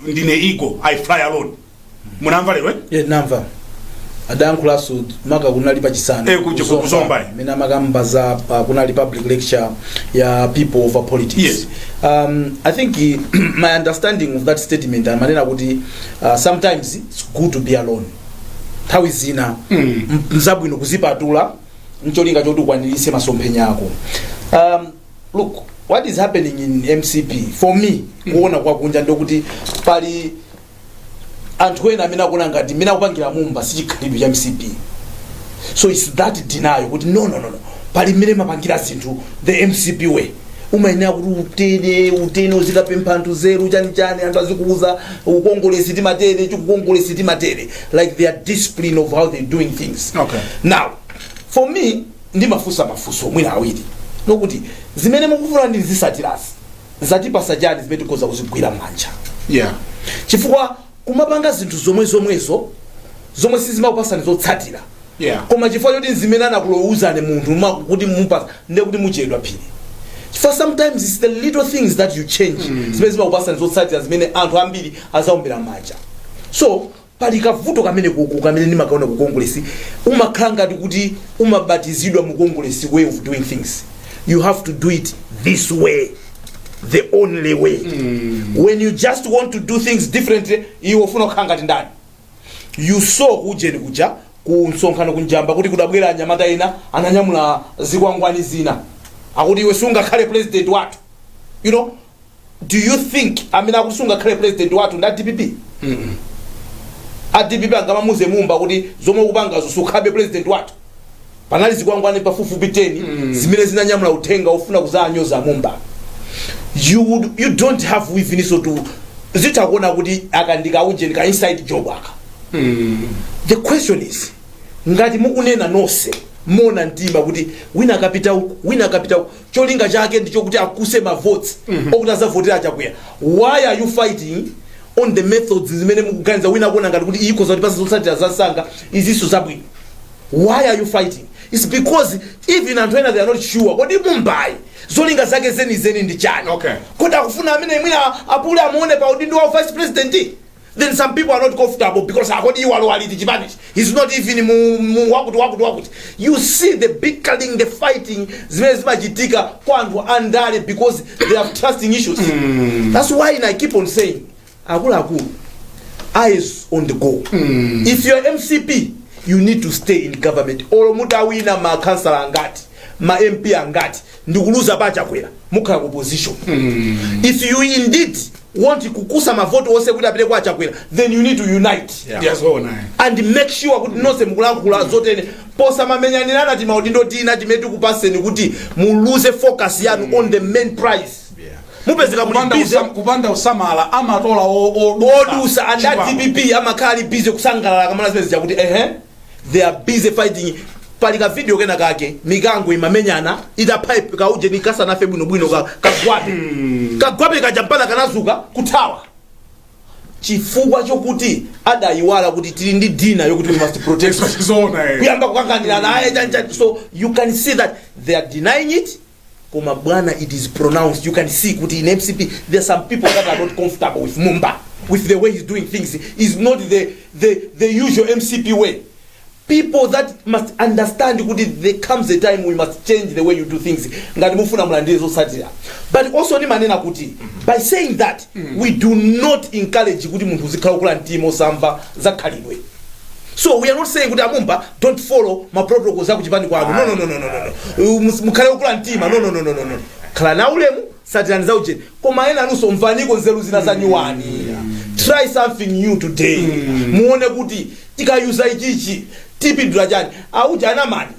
ndine eagle, I fly alone. Munamva lero, eh? Ye, namva adayankhulanso maka kunali pachisanu. Kuzomba, eh. Mene amakamba za kunali public lecture ya people over politics. I think my understanding of that statement, amanena kuti sometimes it's good to be alone. Nthawi zina mzabwino kuzipatula ncholinga choti ukwaniritse masomphenya ako. Look, what is happening in MCP, for me, kuona kwakunja, ndokuti pali anthu ena amene akuona ngati mmene akupangira Mumba sichikhalidwe cha MCP. So it's that denial kuti no, no, no, no, pali mmene mapangira zinthu the MCP way, umayenera kuti utene utene, uzikapempha anthu zeru, chani chani, anthu azikuuza ukongolesi timatere, chikukongolesi timatere, like their discipline of how they're doing things. Now, for me, ndimafunsa mafunso mwina awiri, nokuti zimene mukufuna ndi zisatirazi zatipasa chani zimene tikhoza kuzigwira m'manja? Chifukwa kumapanga zinthu zomwe zomwezo zomwe sizimakupasani zotsatira, koma chifukwa choti zimene anakulowuzani munthu kuti mupasa, ndiye kuti muchedwa phiri, chifukwa sometimes it's the little things that you change zimene zimakupasani zotsatira zimene anthu ambiri azaombera manja. So pali kavuto kamene kuku kamene ndimakaona ku Kongresi, umakhala ngati kuti umabatizidwa mu Kongresi way of doing things. You have to do it this way, the only way. When you just want to do things differently, iwe ufuna kukhala ngati ndani? You saw kujeni kuja ku msonkhano kunjamba kuti kudabwera anyamata ena ananyamula zikwangwani zina, akuti iwe sungakhale president wathu. Do you think amene akuti sungakhale president wathu nda DPP? A DPP angamamuze Mumba kuti zomwe ukupangazo sukhabe president wathu? Panali zikwangwani pafupifupi 10 zimene zinanyamula uthenga ofuna kuzanyoza Mumba. You don't have even so to zitha kuona kuti aka ndikauje ka inside job aka. The question is, ngati mukunena nonse mona mtima kuti wina akapita uku, wina akapita uku, cholinga chake ndichokuti akuse ma votes okuti azavotera Achakwera, why are you fighting on the methods zimene mukuganiza wina akuona ngati kuti ikhoza kuti pasa zotsatira zasanga izinso zabwino? Why are you fighting? It's because even anthu ena, they are not sure kodi Mumbai zolinga zake zenizeni ndi chani. Kodi akufuna amene mwina apule amuone pa udindo wa vice president? Then some people are not comfortable because akodi iwo alowa liti chipanichi? He's not even mu wakuti wakuti wakuti. You see the bickering, the fighting zimene zimachitika kwa anthu andale because they have trusting issues. That's why I keep on saying, akuluakulu, eyes on the goal. If you're MCP, you need to stay in government. Olo mutawina ma councillor angati, ma MP angati, ndikuluza pachakwera, mukhala ku opposition. If you indeed want kukusa mavoto onse kuti apite kwa Achakwera, then you need to unite Yazona. and make sure kuti nonse mukulankhula zotene, posamamenyanirana timaudindo tina timene tikupaseni kuti muluze focus yanu on the main prize. Mupezeka muli Kupanda busy. Kupanda usamala amatola Odusa and that Chikwama. DPP amakhala ali busy kusangalala kamana zimene zija kuti ehe, they are busy fighting. Pali ka video kena kake, mikango imamenyana itapha kauje nikasanafe bwinobwino, kagwape kagwape kaja mpaka kanazuka kuthawa chifukwa chokuti adayiwala kuti tili ndi dinner yokuti we must protect. Zona, eh. Kuyamba kukanganirana aye chancha. So you can see that they are denying it, koma bwana, it is pronounced. You can see kuti in MCP there are some people that are not comfortable with Mumba, with the way he's doing things. Is not the usual MCP way. People that must understand kuti there comes a time we must change the way you do things ngati mufuna mulandire zotsatira. But also ndimanena kuti by saying that, we do not encourage kuti munthu uzikhala kukula mtima osamva zakhalidwe. So we are not saying kuti amumba, don't follow ma protocols akuchipani kwanu. No, no, no, no, no, no, no. Mukhale kukula mtima. No, no, no, no, no, no. Khala na ulemu, satirani za ujeni, koma ena anunso mvaniko nzeru zina za nyuwani. Try something new today, muone kuti tikayuza ichichi tipindula chani. Auja anamani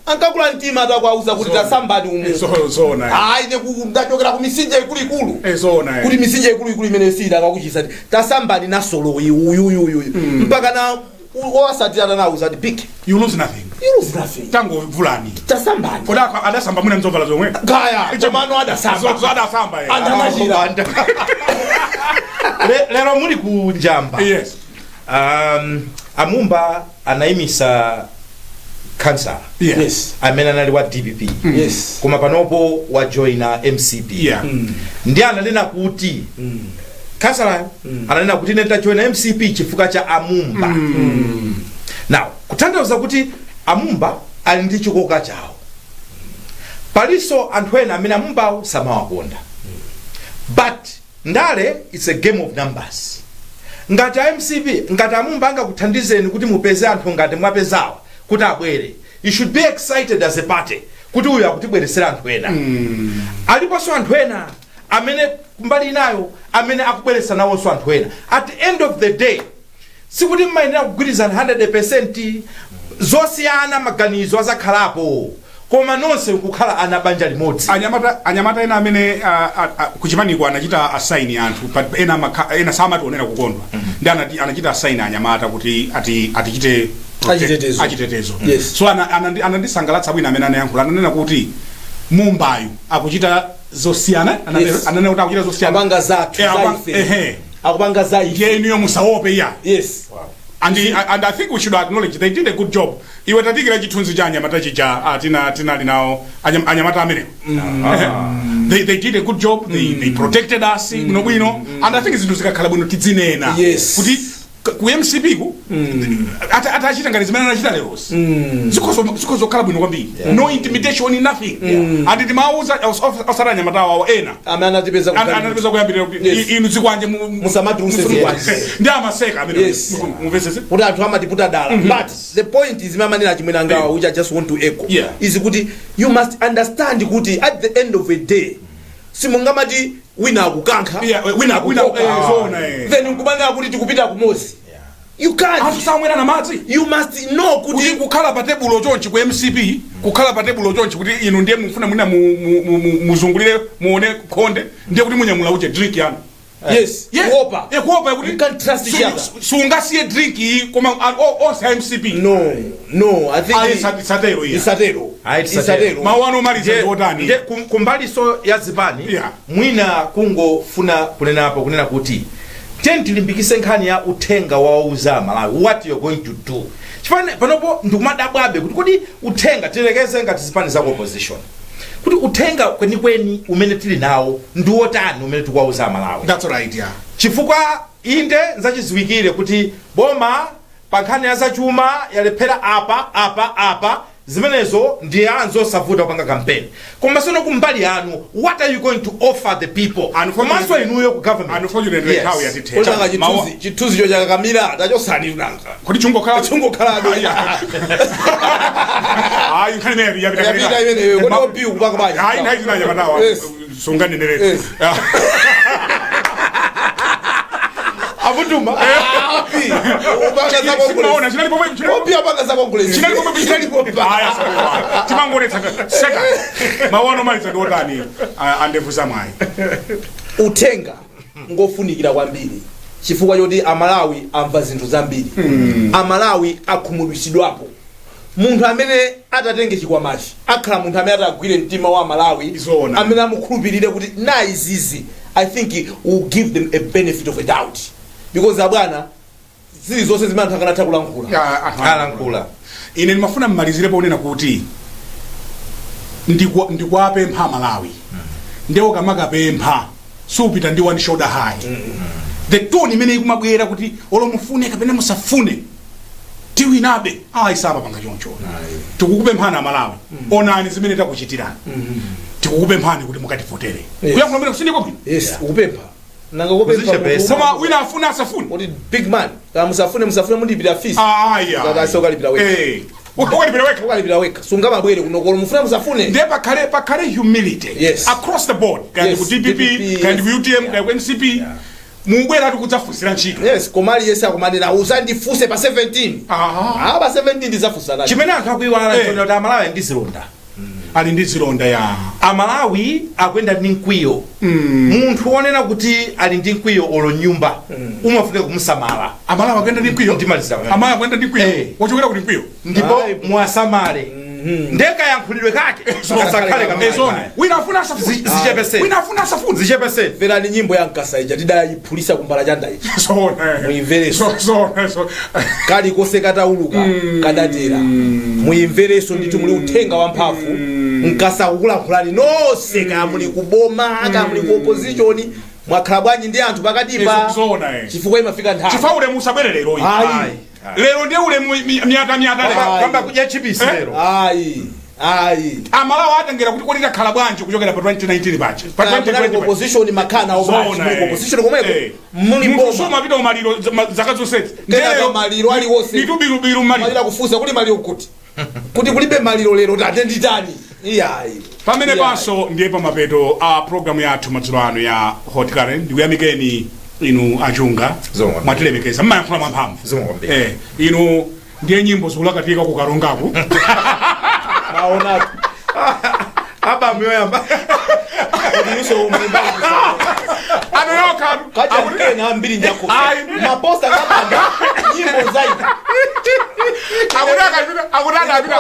ankakula mtima atakwauza kuti tasambani umu. Zona, eh. Ayi, ine ndachokera ku misinje ikuluikulu. Zona, eh. Kuti misinje ikuluikulu imene siyidakakuchisa, tasambani nasoloyi uyuyuyuyu mpaka na owasatirana nawo uzati pick. You lose nothing. You lose nothing. Tangovulani. Tasambani. Kodi adasamba mwina mzovala zomwe? Kaya, komano adasamba. So adasamba, eh. Anamachira. Lero muli ku Njamba. Yes. Amumba anayimisa kansala amene anali wa DPP, koma panopo wajoina MCP. Ndi ananena kuti kansalayo ananena kuti ine ndajoina MCP chifukwa cha Amumba. Now kutanthauza kuti Amumba ali ndi chikoka chawo. Palinso anthu ena amene Amumbawo samawakonda, but ndale, it's a game of numbers. Ngati a MCP, ngati Amumba angakuthandizeni kuti mupeze anthu ngati mwapezawa kuti abwere, you should be excited as a party kuti uyu akutibweresera anthu ena. Aliponso anthu ena amene kumbali inayo amene akubweresa nawonso anthu ena. At the end of the day, sikuti mmayenera kugwirizana 100%. Zosiyana maganizo azakhalapo, koma nonse nkukhala ana banja limodzi. Anyamata ena amene kuchipaniko anachita assign anthu, but ena samationera kukondwa ndi anachita assign anyamata kuti ati atichite Achitetezo. Achitetezo. Yes. So anandisangalatsa bwino amene anayankhula. Ananena kuti Mumbayu akuchita zosiyana. Ananena kuti akuchita zosiyana. Apanga zathu. Eh, za ife. Ehe. Akupanga za ife. Ndiye inuyo musaope iya. And I think we should acknowledge they did a good job. Iwe tatikira chithunzi cha anyamata chija, tinali nawo anyamata amenewo. They did a good job. They protected us bwino bwino. And I think zinthu zikakhala bwino tidzinena. Kuti ku MCP ku atachita ngati zimene anachita lerosi, zikhozo kukhala bwino kwambiri. No intimidation, nothing. And timauza osati anyamata awo ena amene anatipeza anatipeza kuyambirira kuti inu zikwanje Musamatuluse zikwanje. Ndi amaseka amene mumvesese. Kuti anthu amatiputa dala. But the point is, imamanena chimwene angawa, which I just want to echo, is kuti you must understand kuti at the end of a day simungamati wina akukankha, Yeah, wina akukoka. Zona, eh. Then nkumanena kuti tikupita kumozi. You can't. Anthu samwera na madzi. You must know kuti kuti kukhala pa tebulo chonchi ku MCP, kukhala pa tebulo chonchi kuti inu ndiye mufuna mwina muzungulire muone khonde, ndiye kuti munyamula uche drink yanu. Kuopa. Kuopa kuti You can't trust each other. Sungasiye drink iyi, koma onse a MCP. No, I think Ayi, satero iya. Isatero. Ayi, tisatero. Isatero. Mawu anu omaliza ndi otani? Nde kumbaliso ya zipani, mwina kungofuna kunenapo kunena kuti tiyeni tilimbikise nkhani ya uthenga wauza Malawi what you're going to do, chifukwa panopo ndikumadabwabe kuti kodi uthenga, tilekeze ngati zipani za ku opposition, kuti uthenga kwenikweni umene tili nawo ndi wotani umene tikuwauza Malawi? That's right, yeah. Chifukwa inde nzachidziwikire kuti boma pa nkhani ya zachuma yalephera apa, apa, apa, zimenezo ndi anzo osavuta kupanga kampeni. Koma sono kumbali yanu, what are you going to offer the people? Komanso inuyo ku government. Unfortunately, nthawi yatithera. Olanga chithunzi, chithunzi cho chakakamira tachosani nanga. Kodi chungokhala? Chungokhala. Ayi, nkhani imeneyo yapita. Yapita imeneyo. Kodi opiu kupanga bwanji? Ayi, nthawi zina anyamatawa sunganenerere. Avutuma. Api. Upanga za Congress. Simaona, chinali pomwe Opi apanga za Congress. Chinali pomwe chinali aya sakuwa timangonetsa seka mawono maliza ndi otani andevu zamwayi? Uthenga ngofunikira kwambiri chifukwa choti Amalawi amva zinthu zambiri. Amalawi akhumudwitsidwapo. Munthu amene atatenge chikwamachi akhala munthu amene atagwire mtima wa Amalawi, Izona. amene amukhulupirire kuti na izizi, I think will give them a benefit of a doubt, because abwana, zilizonse zimene anthu akanatha kulankhula Alankhula. Ine ndimafuna mmalizire ponena kuti ndikuwapempha Malawi, ndiwo kamakapempha supita ndi one shoulder high. The tone imene ikumabwera kuti olo mufune kapena musafune tiwinabe, ayi, samapanga choncho. Tikukupemphani Amalawi, onani zimene takuchitirani, tikukupemphani kuti mukativotere. Kuyankhula mwene kusindikwa bwino. Yes, ukupempha nanga kupempha Kuzichepesa. Koma wina afune asafune. Kuti big man, kama musafune musafune, mundipira fees. Aya. Saka ukalipira wekha. Eh, ukalipira wekha. Ukalipira wekha, sungamabwere kuno kolo mufune musafune. Ndiye pakhale humility Yes. across the board, kaya ku DPP, DPP, kaya ku UTM, kaya ku MCP, mubwera tikudzafunsira ntchito. Yes, koma aliyense akumanena uzandifunse pa 17. Aha. Ah, pa 17 ndidzafunsa. Chimene anthu akuiwala Eh. nchonena kuti Amalawi ndi zilonda. Ali ndi zilonda ya. Amalawi akuyenda ndi mkwiyo. Munthu wonena kuti ali ndi mkwiyo, olo nyumba umafunika kumusamala. Amalawi akuyenda ndi mkwiyo. Ndimalizira pamene. Amalawi akuyenda ndi mkwiyo. Eh. Wachokera kuti mkwiyo? Ndipo Ayi. muwasamale, ndekayankhulidwe kake kasakhale kamene. Ezone wina afuna asafune. Zichepeseni. Wina afuna asafune. Zichepeseni. Mverani nyimbo ya Mkasa ija tidayiphulisa kumbala chanda ija. Zona. Muimvereso. Zona so. Kalikose katauluka kadatera. Muimvereso ndithu, muli uthenga wamphamvu. Mkasa kukulankhulani nonse, kaya muli kuboma, kaya muli ku opposition, mwakhala bwanji ndi anthu pakatipa? Zona eh. Chifukwa imafika nthawi. Chifukwa ulemu usabwere lero iyi. Ayi. Lero ndiye ulemu miyata miyata lero. Ayi. Kwamba kudya chipisi Eh? lero. Ayi, ayi. Amalawi atengera kuti kodi takhala bwanji kuchokera pa 2019 paja, pa Kaya munali 2020 ku opposition, makhana Zona, muli ku eh. opposition komweko, Eh. muli Munthu boma. sumapita umaliro zaka zonsezi. Kenaka maliro aliwonse mitubirubiru maliro. Maliro akufunsa kuti maliro kuti kulibe maliro lero, tate nditani? Iyayi. Pamene Iyayi. panso ndiye pamapeto a programu yathu madzulo ano ya Hot Current. Ndikuyamikeni inu achunga. Zomwe. Mwatilemekeza, mmayankhula mwamphamvu. Zomwe kwambiri. Eh, inu ndiye nyimbo zikulakatika kukalongaku. Maonatu. Abamu yoyamba. Inso mulimbali. Anoyokhatu. Kacha mkena ambiri njako. Ayi. Maposta kapanda nyimbo zaidi. Akuti akapita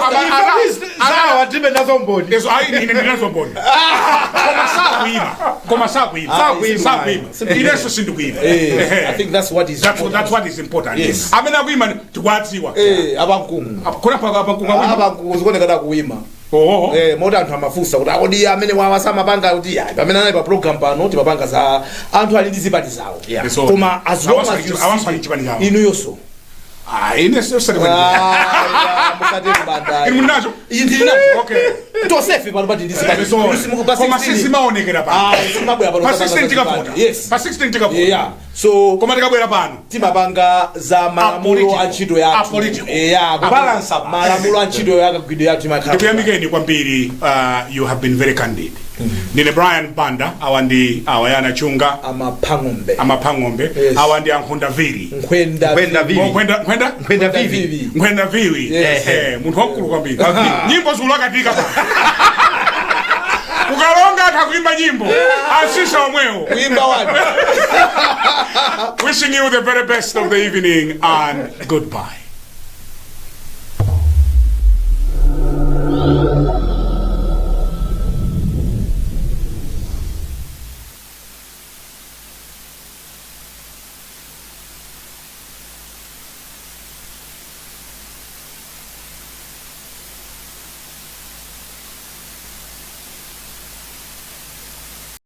Zawa tibe nazo mboni. Ezo ayi, ine ndinazo mboni, koma sakuima, koma sakuima. Sakuima. Sakuima, inenso sindikuima. Eh, I think that's what is That's what is important. Yes. Amene akuima tikuwadziwa. Eh, abankungu. Kuna paka pakunga. Abankungu zikuoneka kuima. Oh. Eh, moti anthu amafunsa kuti akodi amene wawa samapanga kuti ayi, pamene anali pa program pano timapanga za anthu ali ndi zipani zawo. Yeah. So, Koma as long as you awanso ali chipani chawo. Inuyonso. Ah, ine sio sali. Ah, musate kubanda. Inu munacho? Iyi ndili nacho. Okay. Tosefe pano pati ndi zipani. So, Simuku pa koma 16. sisimaonekera pano. Ah, simabwera pano. Pa kupanga 16 za tikavota. zipani. Yes. Pa 16 tikavota. Yeah. So koma tikabwera pano timapanga za malamulo Apolitical. a ntchito yathu. Apolitical. Yeah, Balance up. malamulo a ntchito yakagwidwe yathu imakhala. Ndikuyamikeni kwambiri, you have been very candid. Ndine Brian Banda, awa ndi awayana Chunga. Amaphang'ombe. Amaphang'ombe. Yes. Awa ndi ankhunda vili. Nkhwenda. Nkhwenda vili. Nkhwenda, nkhwenda. Nkhwenda vivi. Vivi. Nkhwenda vili. Yes. Eh, munthu wamkulu kwambiri. Nyimbo zikulakatika pa kukalonga, atha kuimba nyimbo asisa omwewo. Kuimba wani. Wishing you the very best of the evening and goodbye.